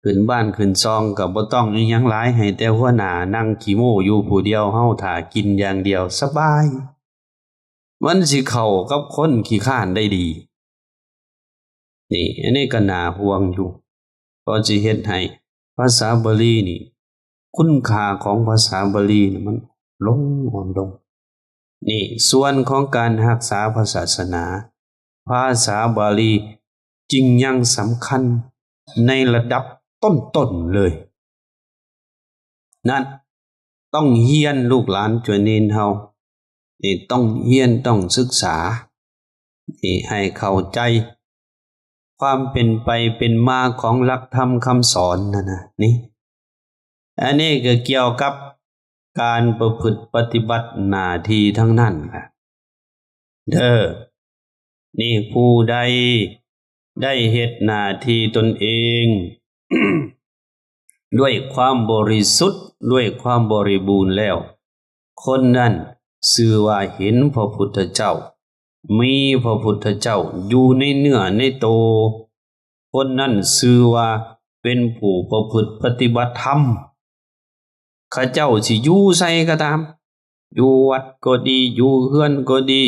ຂຶ້ນບ້ານຂຶ້ນຊ່ອງກໍບໍ່ຕ້ອງອີ່ຫຍັງຫຼາຍ, ໃຫ້ແຕ່ຫົວໜ້ານັ່ງຂີ້ໂມ້ຢູ່ຜູ້ດຽວ, ເຮົາຖ້າກິນຢ່າງດຽວສະບາຍ. ມັນຊິເຂົ້າກັບຄົນຂີ້ຄ້ານໄດ້ດີ. ນີ້ ອັນນີ້ກໍໜ້າຫ່ວງຢູ່, ກໍຊິເຮັດໃຫ້ພາສາບາລີນີ້ ຄຸນຄ່າຂອງພາສາບາລີນີ້ມັນລົງ ອ່ອນລົງ. ນີ້ ສ່ວນຂອງການຮັກສາພະສາສະໜາ, ພາສາບາລີຈຶ່ງຍັງສຳຄັນໃນລະດັບຕົ້ນໆເລີຍ. ນັ້ນ ຕ້ອງຮຽນ ລູກຫຼານຈວຍນີນເຮົານີ້ ຕ້ອງຮຽນ ຕ້ອງສຶກສາ ນີ້ ໃຫ້ເຂົ້າໃຈຄວາມເປັນໄປເປັນມາຂອງຫຼັກທຳຄຳສອນນັ້ນນະ ນີ້. ອັນນີ້ກໍກ່ຽວກັບການປະພຶດປະຕິບັດໜ້າທີ່ທັງນັ້ນລະເດີ. ນີ້ ຜູ້ໃດໄດ້ເຮັດໜ້າທີ່ຕົນເອງດ້ວຍຄວາມບໍລິສຸດ ດ້ວຍຄວາມບໍລິບູນແລ້ວ, ຄົນນັ້ນຊື່ວ່າເຫັນພະພຸດທະເຈົ້າ, ມີພະພຸດທະເຈົ້າຢູ່ໃນເນື້ອໃນໂຕ. ຄົນນັ້ນຊື່ວ່າເປັນຜູ້ປະພຶດປະຕິບັດທຳ. ເຂົາເຈົ້າຊິຢູ່ໃສກໍຕາມ, ຢູ່ວັດກໍດີ, ຢູ່ເຮືອນກໍດີ,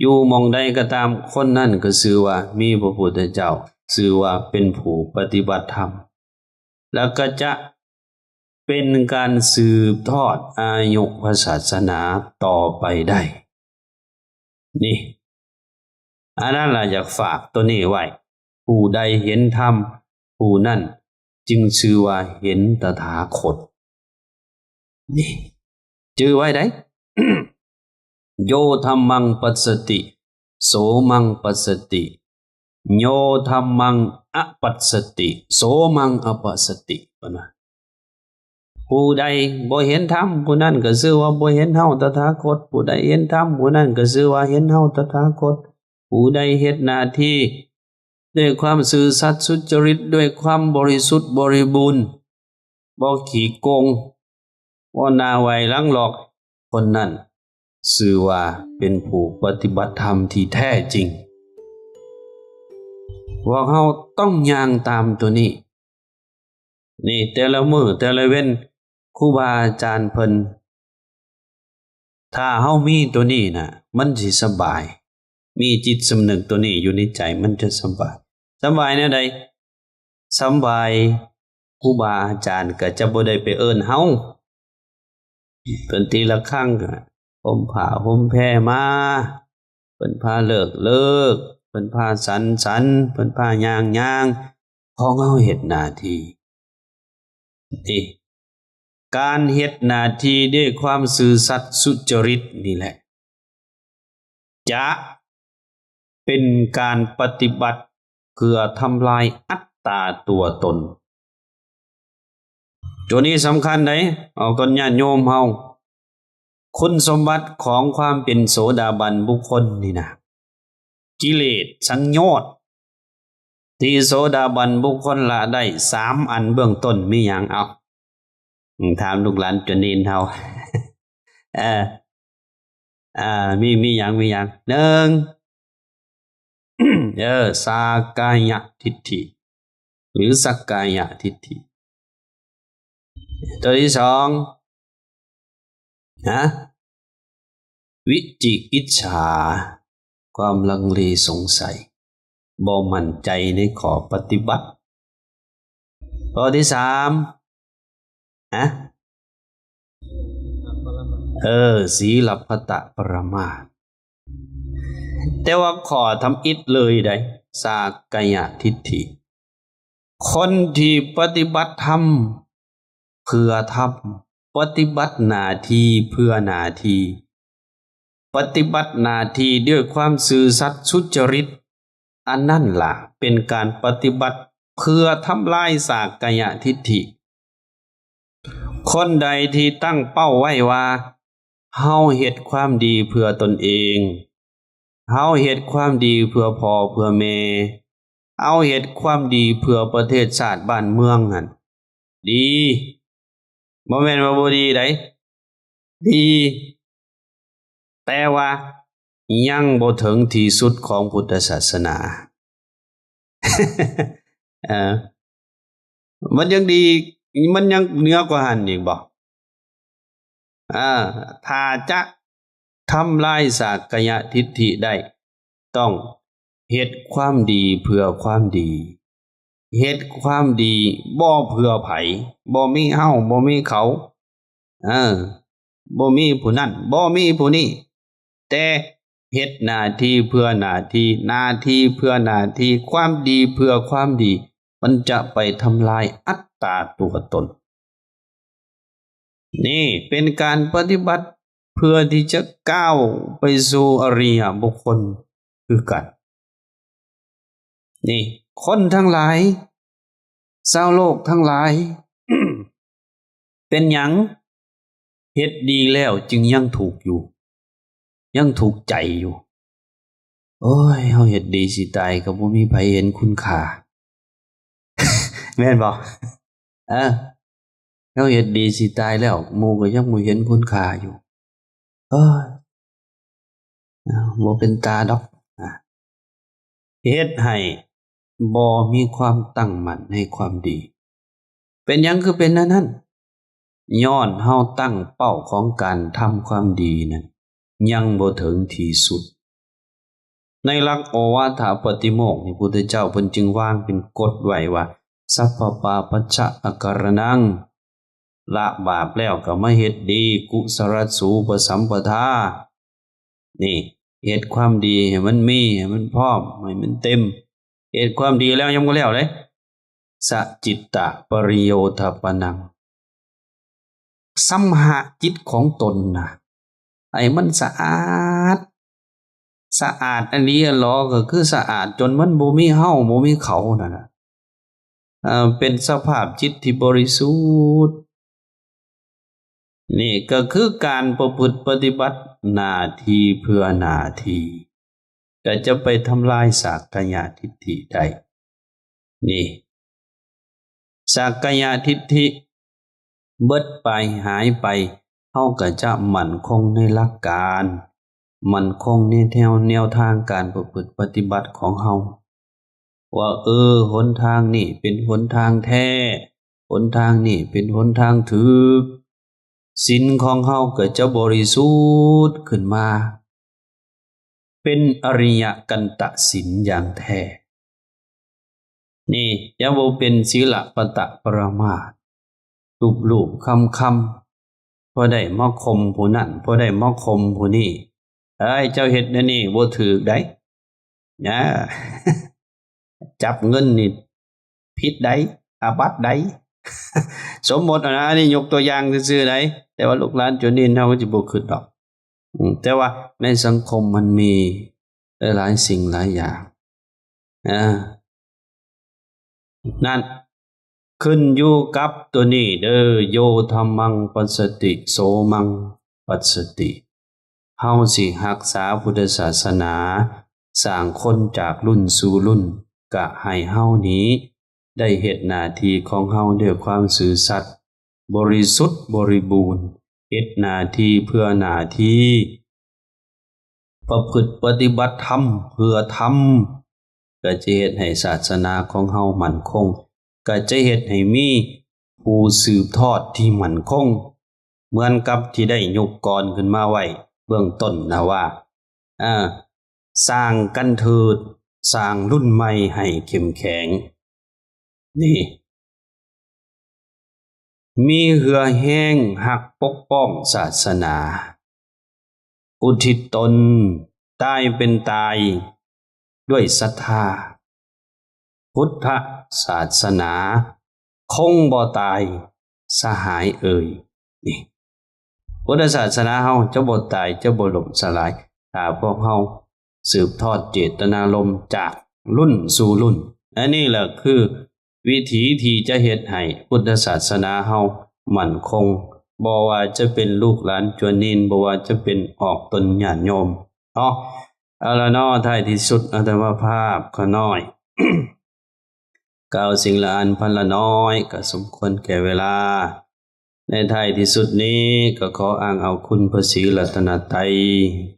ຢູ່ໝ່ອງໃດກໍຕາມ, ຄົນນັ້ນກໍຊື່ວ່າມີພະພຸດທະເຈົ້າ, ຊື່ວ່າເປັນຜູ້ປະຕິບັດທຳ. ແລ້ວກໍຈະເປັນການສືບທອດອາຍຸພະສາສະໜາຕໍ່ໄປໄດ້. ນີ້ ອັນນັ້ນລະ ຢາກຝາກໂຕນີ້ໄວ້, ຜູ້ໃດເຫັນທຳ ຜູ້ນັ້ນຈຶ່ງຊື່ວ່າເຫັນຕະຖາຄົດ. ນີ້ ຈື່ໄວ້ໄດ໋. ໂຍທຳມັງປັດສະຕິ ໂສມັງປັດສະຕິ, ໂຍທຳມັງອະປັດສະຕິ ໂສມັງອະປັດສະຕິ ເພິ່ນວ່າ. ຜູ້ໃດບໍ່ເຫັນທຳ ຜູ້ນັ້ນກໍຊື່ວ່າບໍ່ເຫັນເຮົາຕະຖາຄົດ, ຜູ້ໃດເຫັນທຳ ຜູ້ນັ້ນກໍຊື່ວ່າເຫັນເຮົາຕະຖາຄົດ. ຜູ້ໃດເຮັດໜ້າທີ່ດ້ວຍຄວາມຊື່ສັດສຸດຈະລິດ, ດ້ວຍຄວາມບໍລິສຸດບໍລິບູນ, ບໍ່ຂີ້ໂກງ, ບໍ່ໜ້າໄຫວ້ຫຼັງຫຼອກ, ຄົນນັ້ນຊື່ວ່າເປັນຜູ້ປະຕິບັດທຳທີ່ແທ້ຈິງ. ພວກເຮົາຕ້ອງຍ່າງຕາມໂຕນີ້. ນີ້ແຕ່ລະມື້ແຕ່ລະເວັນ ຄູບາອາຈານເພິ່ນ ຖ້າເຮົາມີໂຕນີ້ນະ ມັນຊິສະບາຍ. ມີຈິດສຳນຶກໂຕນີ້ຢູ່ໃນໃຈ ມັນຈະສະບາຍ. ສະບາຍແນວໃດ? ສະບາຍ ຄູບາອາຈານກໍຈະບໍ່ໄດ້ໄປເອີ້ນເຮົາ. ເພິ່ນຕີລະຄັງ ຫົ່ມຜ້າຫົ່ມແພມາ, ເພິ່ນພາເລີກເລີກ, ເພິ່ນພາສັນສັນ, ເພິ່ນພາຍ່າງຍ່າງ, ຂອງເຮົາເຮັດໜ້າທີ່. ນີ້ ການເຮັດໜ້າທີ່ດ້ວຍຄວາມຊື່ສັດສຸຈະລິດນີ້ແຫຼະ ຈະເປັນການປະຕິບັດເພື່ອທຳລາຍອັດຕາຕົວຕົນ. ໂຕນີ້ສຳຄັນເດ້ ເອົາກັນຍາດໂຍມເຮົາ. ຄຸນສົມບັດຂອງຄວາມເປັນໂສດາບັນບຸກຄົນນີ້ນະ ກິເລດສັງໂຍດທີ່ໂສດາບັນບຸກຄົນລະໄດ້ສາມອັນເບື້ອງຕົ້ນມີຫຍັງ? ເອົາ ຖາມລູກຫຼານຈົນນິນເຮົາ. ເອີ ອ່າ ມີ ມີຫຍັງ ມີຫຍັງ? ໜຶ່ງ ເອີ ສາກາຍະທິດຖິ ຫຼື ສັກກາຍະທິດຖິ. ຕົວທີສອງ ຮະ ວິຈິກິດສາ ຄວາມລັງເລສົງໄສ ບໍ່ໝັ້ນໃຈໃນຂໍ້ປະຕິບັດ. ຂໍ້ທີສາມ ຮະ ເອີ ສີລັບພັດຕະປະລະມາດ. ແຕ່ວ່າຂໍ້ທຳອິດເລີຍໃດ໋ ສາກກາຍະທິດຖິ ຄົນທີ່ປະຕິບັດທຳເພື່ອທຳ, ປະຕິບັດໜ້າທີ່ເພື່ອໜ້າທີ່, ປະຕິບັດໜ້າທີ່ດ້ວຍຄວາມຊື່ສັດສຸຈະລິດ, ອັນນັ້ນລະເປັນການປະຕິບັດເພື່ອທຳລາຍສາກກາຍະທິດຖິ. ຄົນໃດທີ່ຕັ້ງເປົ້າໄວ້ວ່າ ເຮົາເຮັດຄວາມດີເພື່ອຕົນເອງ, ເຮົາເຮັດຄວາມດີເພື່ອພໍ່ເພື່ອແມ່, ເຮົາເຮັດຄວາມດີເພື່ອປະເທດຊາດບ້ານເມືອງຫັ້ນ ດີ. ບໍ່ແມ່ນວ່າບໍ່ດີໃດ໋ ດີ, ແຕ່ວ່າຍັງບໍ່ເຖິງທີ່ສຸດຂອງພຸດທະສາສະໜາ. ເອີ ມັນຍັງດີ, ມັນຍັງເໜືອກວ່າຫັ້ນອີກບໍ? ເອີ ຖ້າຈະທຳລາຍສາກກາຍະທິດຖິໄດ້ ຕ້ອງເຮັດຄວາມດີເພື່ອຄວາມດີ, ເຮັດຄວາມດີບໍ່ເພື່ອໃຜ, ບໍ່ມີເຮົາ, ບໍ່ມີເຂົາ, ເອີ ບໍ່ມີຜູ້ນັ້ນ, ບໍ່ມີຜູ້ນີ້, ແຕ່ເຮັດໜ້າທີ່ເພື່ອໜ້າທີ່, ໜ້າທີ່ເພື່ອໜ້າທີ່, ຄວາມດີເພື່ອຄວາມດີ, ມັນຈະໄປທຳລາຍອັດຕາຕົວຕົນ. ນີ້ເປັນການປະຕິບັດເພື່ອທີ່ຈະກ້າວໄປສູ່ອະລິຍະບຸກຄົນຄືກັນ. ນີ້ ຄົນທັງຫຼາຍ, ຊາວໂລກທັງຫຼາຍ, ເປັນຫຍັງເຮັດດີແລ້ວຈຶ່ງຍັງທຸກຢູ່? ຍັງທຸກໃຈຢູ່. ໂອ້ຍ ເຮົາເຮັດດີຊິຕາຍກໍບໍ່ມີໃຜເຫັນຄຸນຄ່າ. ແມ່ນບໍ່? ເອີ ເຮົາເຮັດດີຊິຕາຍແລ້ວ ໝູ່ກໍຍັງບໍ່ເຫັນຄຸນຄ່າຢູ່. ໂອ້ຍ ບໍ່ເປັນຕາດອກ. ເຮັດໃຫ້ບໍ່ມີຄວາມຕັ້ງໝັ້ນໃນຄວາມດີ. ເປັນຫຍັງຄືເປັນແນວນັ້ນ? ຍ້ອນເຮົາຕັ້ງເປົ້າຂອງການທຳຄວາມດີນັ້ນຍັງບໍ່ເຖິງທີ່ສຸດ. ໃນຫຼັກໂອວາທະປະຕິໂມກນີ້ ພຸດທະເຈົ້າເພິ່ນຈຶ່ງວາງເປັນກົດໄວ້ວ່າ ສັບພະປາປັດຊະອາກາລະນັງ ລະບາບແລ້ວກໍມາເຮັດດີ ກຸສະລະສູປະສຳປະທາ. ນີ້ ເຮັດຄວາມດີໃຫ້ມັນມີ ໃຫ້ມັນພ້ອມ ໃຫ້ມັນເຕັມ. ເຮັດຄວາມດີແລ້ວຍັງບໍ່ແລ້ວເດ້. ສະຈິດຕະປະລິໂຍທາປະນັງ ຊຳຮະຈິດຂອງຕົນນະ ໃຫ້ມັນສະອາດ, ສະອາດອີ່ຫຼີອີ່ຫຼໍ ກໍຄືສະອາດຈົນມັນບໍ່ມີເຮົາ ບໍ່ມີເຂົານັ້ນນະ. ເອີ ເປັນສະພາບຈິດທີ່ບໍລິສຸດ. ນີ້ກໍຄືການປະພຶດປະຕິບັດໜ້າທີ່ເພື່ອໜ້າທີ່ ກໍຈະໄປທຳລາຍສາກກາຍະທິດຖິໄດ້. ນີ້ ສາກກາຍະທິດຖິເບິດໄປ ຫາຍໄປ, ເຮົາກໍຈະໝັ້ນຄົງໃນຫຼັກການ, ໝັ້ນຄົງໃນແນວ, ແນວທາງການປະພຶດປະຕິບັດຂອງເຮົາ. ວ່າ ເອີ ຫົນທາງນີ້ເປັນຫົນທາງແທ້, ຫົນທາງນີ້ເປັນຫົນທາງຖືກ, ສິນຂອງເຮົາກໍຈະບໍລິສຸດຂຶ້ນມາ ເປັນອະລິຍະກັນຕະສິນຢ່າງແທ້. ນີ້ຈະບໍ່ເປັນສີລະປະຕະປະລະມາດ ລູບໆຄຳໆ ພໍໄດ້ມາຂົ່ມຜູ້ນັ້ນ ພໍໄດ້ມາຂົ່ມຜູ້ນີ້, ເອີຍ ເຈົ້າເຮັດແນວນີ້ບໍ່ຖືກໃດ໋ ນະ ຈັບເງິນນີ້ຜິດໃດ໋ ອາບັດໃດ໋. ສົມມຸດເອົານະ ອັນນີ້ຍົກຕົວຢ່າງຊື່ໆໃດ໋ ແຕ່ວ່າລູກຫຼານໂຈນີນເຮົາກໍຊິບໍ່ຄິດດອກ. ອືມ ແຕ່ວ່າໃນສັງຄົມມັນມີຫຼາຍໆສິ່ງຫຼາຍຢ່າງ ອາ ນັ້ນ ຂຶ້ນຢູ່ກັບຕົວນີ້ເດີ້ ໂຍທຳມັງປັດສະຕິ ໂສມັງປັດສະຕິ. ເຮົາຊິຮັກສາພຸດທະສາສະໜາ ສ້າງຄົນຈາກລຸ້ນສູ່ລຸ້ນ ກະໃຫ້ເຮົານີ້ໄດ້ເຮັດໜ້າທີ່ຂອງເຮົາດ້ວຍຄວາມຊື່ສັດ ບໍລິສຸດບໍລິບູນ, ເຮັດໜ້າທີ່ເພື່ອໜ້າທີ່, ປະພຶດປະຕິບັດທຳເພື່ອທຳ, ກໍຈະເຮັດໃຫ້ສາສະໜາຂອງເຮົາໝັ້ນຄົງ, ກໍຈະເຮັດໃຫ້ມີຜູ້ສືບທອດທີ່ໝັ້ນຄົງ, ເໝືອນກັບທີ່ໄດ້ຍົກກອນຂຶ້ນມາໄວ້ເບື້ອງຕົ້ນນະວ່າ ເອີ ສ້າງກັນເທີດ, ສ້າງລຸ້ນໃໝ່ໃຫ້ເຂັ້ມແຂງ. ນີ້ ມີເຫື່ອແຮງຮັກປົກປ້ອງສາສະໜາ, ອຸທິດຕົນຕາຍເປັນຕາຍດ້ວຍສັດທາ. ພຸດທະສາສະໜາຄົງບໍ່ຕາຍສະຫາຍເອີຍ. ນີ້ ພຸດທະສາສະໜາເຮົາຈະບໍ່ຕາຍ, ຈະບໍ່ລົ້ມສະຫຼາຍ, ຖ້າພວກເຮົາສືບທອດເຈດຕະນາລົມຈາກລຸ້ນສູ່ລຸ້ນ. ອັນນີ້ແຫຼະຄືວິທີທີ່ຈະເຮັດໃຫ້ພຸດທະສາສະໜາເຮົາໝັ້ນຄົງ, ບໍ່ວ່າຈະເປັນລູກຫຼານຈວນນິນ, ບໍ່ວ່າຈະເປັນອອກຕົນຍາດໂຍມເນາະ. ເອົາລະເນາະ, ທ້າຍທີ່ສຸດອາດຕະມາພາບຂ້ານ້ອຍ ກ່າວສິ່ງລະອັນພັນລະນ້ອຍ ກໍສົມຄວນແກ່ເວລາ. ໃນທ້າຍທີ່ສຸດນີ້ ກໍຂໍອ້າງເອົາຄຸນພະສີລັດຕະນະໄຕ,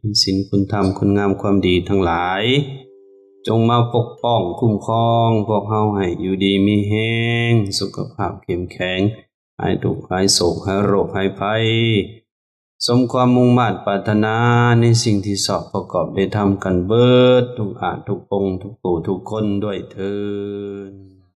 ຄຸນສິນ, ຄຸນທຳ, ຄຸນງາມຄວາມດີທັງຫຼາຍ, ຈົ່ງມາປົກປ້ອງຄຸ້ມຄອງພວກເຮົາໃຫ້ຢູ່ດີມີແຮງ, ສຸຂະພາບເຂັ້ມແຂງ, ຫາຍທຸກ, ຫາຍໂສກ, ຫາຍໂລກ, ຫາຍໄພ, ສົມຄວາມມຸ່ງມາດປາດຖະໜາໃນສິ່ງທີ່ຊອບປະກອບໄດ້ທຳກັນເບີດທຸກອາດທຸກອົງ, ທຸກຜູ້ທຸກຄົນດ້ວຍເທີ້ນ.